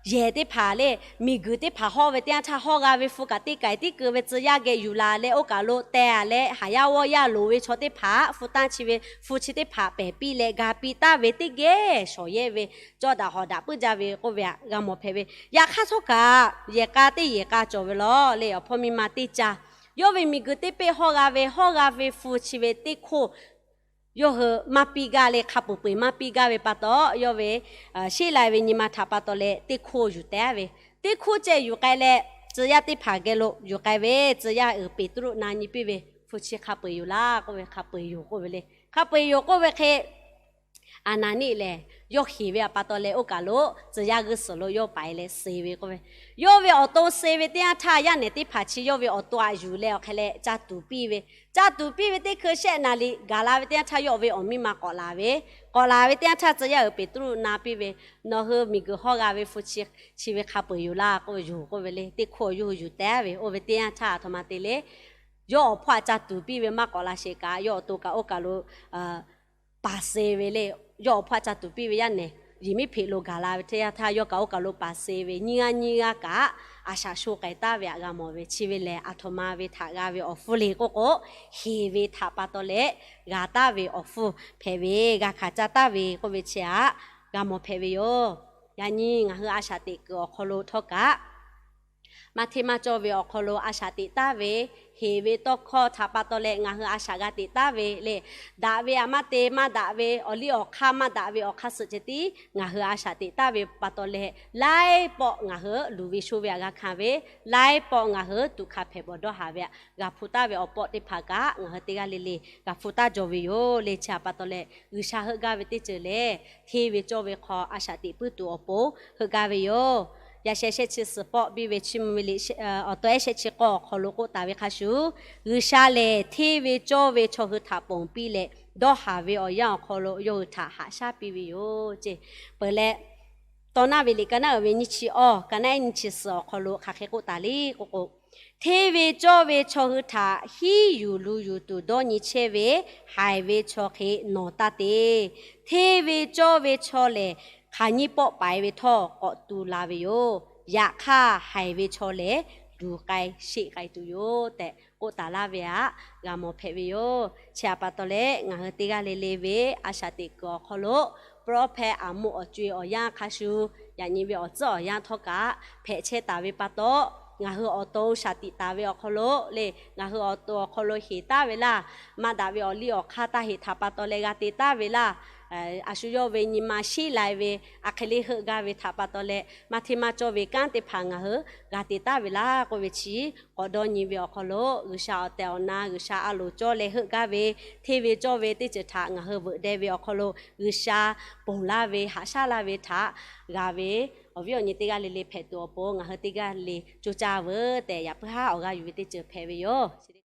yehˬ teˇ hpaˍ lehˬ, miˬguiˬ teˇ hpaˍ hawˇ ve teˇ yanˇ htaˇ hawˇ g'a ve hpu kaꞈ teˇ kaiˬ tiˉ keu ve tcuh yaˇ geh yuˬ laˬ leh, oˇ kaˬ lo teh a leh haˍ yaˇ g'awˇ yaˇ loˍ ve chaw teˇ hpaˍ hpu tanˇ chi ve hpu chi teˇ hpaˍ pehˬ piˇ leh ga piˇ taˍ ve teˇ geh shawˍ yehˇ ve, cawˇ daꞈ hawˍ daꞈ puiˉ jaˇ ve k'oˆ ve htaꞈ g'a mawˬ hpehꞈ ve. Yaꞈ hk'aˇ htawˇ kaꞈ yehˬ k'a teˇ yehˬ k'a cawˬ ve lawˬ leh, awˬ hpawˇ miˇ ma teˇ caˇ yawˇ ve miˬguiˬ teˇ peˆ hawˇ g'a ve, hawˇ g'a ve hpu chi ve teˇ hkoˇ yawˇ hui maˇ piˇ gaˇ leh, hk'a peuˬ peuˬ maˇ piˇ gaˇ ve pa taw, yawˇ ve sheˉ lai ve nyi ma htaꞈ pa taw leh teˇ hkoˇ yuˬ teh ve. Teˇ hkoˇ ceh yuˬ k'ai leh, tcuh yaˇ teˇ hpaˍ geh lo yuˬ k'ai ve, tcuh yaˇ uiˍ Peˍtruˆ na nyi piˇ ve, Hpu chi hk'a peu eˬ yoˬ laˇ k'oˆ ve, hk'a peu eˬ yoˬ k'oˆ ve le. Hk'a peu eˬ yoˬ k'oˆ ve hk'e, Aˍnaˍniˆ lehˬ, yawˇ heˍ ve pa taw leh oˇ kaˬ lo tcuh yaˇ g'uˇ suhˍ lo yawˇ paiˍ leh suh ve k'oˆ ve, yawˇ ve awˬ to suh ve teˇ yanˇ htaˇ, yaˇ nehˬ teˇ hpaˍ chi yawˇ ve awˬ to aꞈ yuˬ leh awˬ hk'e leh ca tuˍ piˇ ve, ca tuˍ piˇ ve teˇ hkui shehˆ naˍ riˍ gaˬ la ve teˇ yanˇ htaˇ, yawˇ ve awˬ miˇ ma k'awꞈ laˬ ve, k'awꞈ laˬ ve teˇ yanˇ htaˇ tcuh yaˇ uiˍ Peˍtruˆ na piˇ ve, Nawˬ hui miˬguiˬ hawˇ g'a ve hpu chi, chi ve hk'a peu eˬ yoˬ laˇ k'oˆ ve, yoˬ k'oˆ ve le. Teˇ hkoˇ yawˇ hui yuˬ teh ve. Oˇ ve teˇ yanˇ htaˇ aˬ htoꞈ ma te le, yawˇ awˬ hpawˇ aꞈ ca tuˍ piˇ ve maˇ k'awꞈ la sheˍ kaꞈ, yawˇ awˬ to kaꞈ oˇ kaˬ lo paˍ suh ve le. Yawˇ awˬ hpawˇ aꞈ ca tuˍ piˇ ve yaˇ nehˬ Yeˍmiˉhpeꞈ lo gaˬ la ve teˇ yanˇ htaˇ, yawˇ kaꞈ oˇ kaˬ lo paˍ suh ve, nyiˇ g'aˇ nyiˇ g'aˇ kaꞈ a shaꞈ sho k'ai taˍ ve htaꞈ g'a mawˬ ve. Chi ve lehˬ, aˬ htoꞈ ma ve htaꞈ g'a ve awˬ hpfuhˇ le k'oˆ k'o, heˍ ve htaꞈ pa taw leh g'a taˍ ve awˬ hpfuhˇ hpehꞈ ve, g'a hkanˍ caˇ taˍ ve k'oˆ ve chi htaꞈ g'a mawˬ hpehꞈ ve yoˬ. Yaꞈ nyi ngaˬ hui a shaꞈ teꞈ kuiˬ awˬ hk'aw lo htawˇ kaꞈ, maˇ hteˇ maˇ cawˇ ve awˬ hk'aw lo a shaꞈ teꞈ taˍ ve, heˍ ve tawˇ hkawˇ htaꞈ pa taw leh ngaˬ hui a shaꞈ g'a teꞈ taˍ ve le. Daꞈ ve htaꞈ maˇ te, maˇ daꞈ ve awˬ liˇ awˬ hk'aˇ, maˇ daꞈ ve awˬ hk'aˇ suh ceh tiˉ ngaˬ hui a shaꞈ teꞈ taˍ ve pa taw leh, laiˉ pawˆ ngaˬ hui luˬ ve sho ve htaꞈ g'a hkanˍ ve, laiˉ pawˆ ngaˬ hui tuꞈ hkanˍ hpehꞈ bawˬ dawˇ haˍ ve htaꞈ g'a hpu taˍ ve awˬ pawˆ teˇ hpaˍ kaꞈ ngaˬ hui teˇ g'aˇ le le g'a hpu taˍ jaw ve yoˬ le. Chi htaꞈ pa taw leh, G'uiˬsha heuˆ gaˇ ve teˇ ceuˬ lehˬ, hteˇ ve cawˇ ve hk'aw a shaꞈ teꞈ puiˉ tuˬ awˬ pon heuˆ gaˇ ve yoˬ. Yaꞈ sheh shehˆ chi suhˍ pawˆ biˇ ve chiˇ mvuh ve liꞈ, awˬ to ehˉ shehˆ chi k'awˇ awˬ hk'aw lo k'oˆ taˍ ve hk'a shuˍ, G'uiˬsha lehˬ hteˇ ve cawˇ ve chaw hui htaꞈ ponˬ piˇ leh, dawˇ haˍ ve awˬ yanˇ awˬ hk'aw lo yawˇ hui htaꞈ haꞈ shaˉ piˇ ve yoˬ ce. Peuˬ leh, Tawˇ naˆ ve liꞈ ka naˆ uiˍ ve nyiˇ chi awˇ, ka naˆ ehˉ nyiˇ chi suhˍ awˬ hk'aw lo hk'aˬ hk'e k'oˆ taˍ le k'oˆ k'o, hteˇ ve cawˇ ve chaw hui htaꞈ hiˉ yuˬ lu yuˬ tuˬ dawˇ nyi chehˇ ve haiˬ ve chaw hk'e nawˬ taˇ te. Hteˇ ve cawˇ ve chaw lehˬ, hk'aˬ nyiˇ pawˆ paiˍ ve htawˇ k'awꞈ tu la ve yoˬ. Yaꞈ hk'aˇ, haiˬ ve chaw lehˬ, luˬ k'ai sheˆ k'ai tuˬ yoˬ tehꞈ k'oˆ taˍ laˇ ve htaꞈ g'a mawˬ hpehꞈ ve yoˬ. Chi htaꞈ pa taw leh, ngaˬ hui teˇ g'aˇ le le ve a shaꞈ teꞈ kuiˬ awˬ hk'aw lo, prophet Aˍmoˆ awˬ co-e awˬ yanˇ hk'a shuˍ, yaꞈ nyi ve awˬ tcuhˉ awˬ yanˇ htawˇ kaꞈ hpehꞈ chehˇ taˍ ve pa taw, ngaˬ hui awˬ to shaˍ tiꞈ taˍ ve awˬ hk'aw lo le, ngaˬ hui awˬ to awˬ hk'aw lo heˍ taˍ ve laˇ, maˇ daꞈ ve awˬ liˇ awˬ hk'aˇ taˇ heˍ htaꞈ pa taw leh g'a te taˍ ve laˇ, a shu yawˇ ve nyi ma sheˉ lai ve a hk'e le heuˆ gaˇ ve htaꞈ pa taw leh, maˇ hteˇ maˇ cawˇ ve kanˉ teˇ hpaˍ ngaˬ hui g'a te taˍ ve laˇ k'oˆ ve chi, k'awꞈ dawˇ nyi ve awˬ hk'aw lo G'uiˬsha awˬ tehˬ awˬ na, G'uiˬsha a loˍ cawˇ leh heuˆ gaˇ ve, hteˇ ve cawˇ ve teˇ ceuˬ htaꞈ ngaˬ hui veuꞈ deh ve awˬ hk'aw lo G'uiˬsha ponˬ laˇ ve, haꞈ shaˉ laˇ ve htaꞈ g'a ve awˬ viˉ awˬ nyi teˇ g'aˇ le le hpehꞈ tuˬ awˬ pon, ngaˬ hui teˇ g'aˇ le coˇ caˇ veuˬ tehꞈ, yaꞈ puiˉ haˉ awˬ g'aˇ yuˬ ve teˇ ceuˬ hpehꞈ ve yoˬ.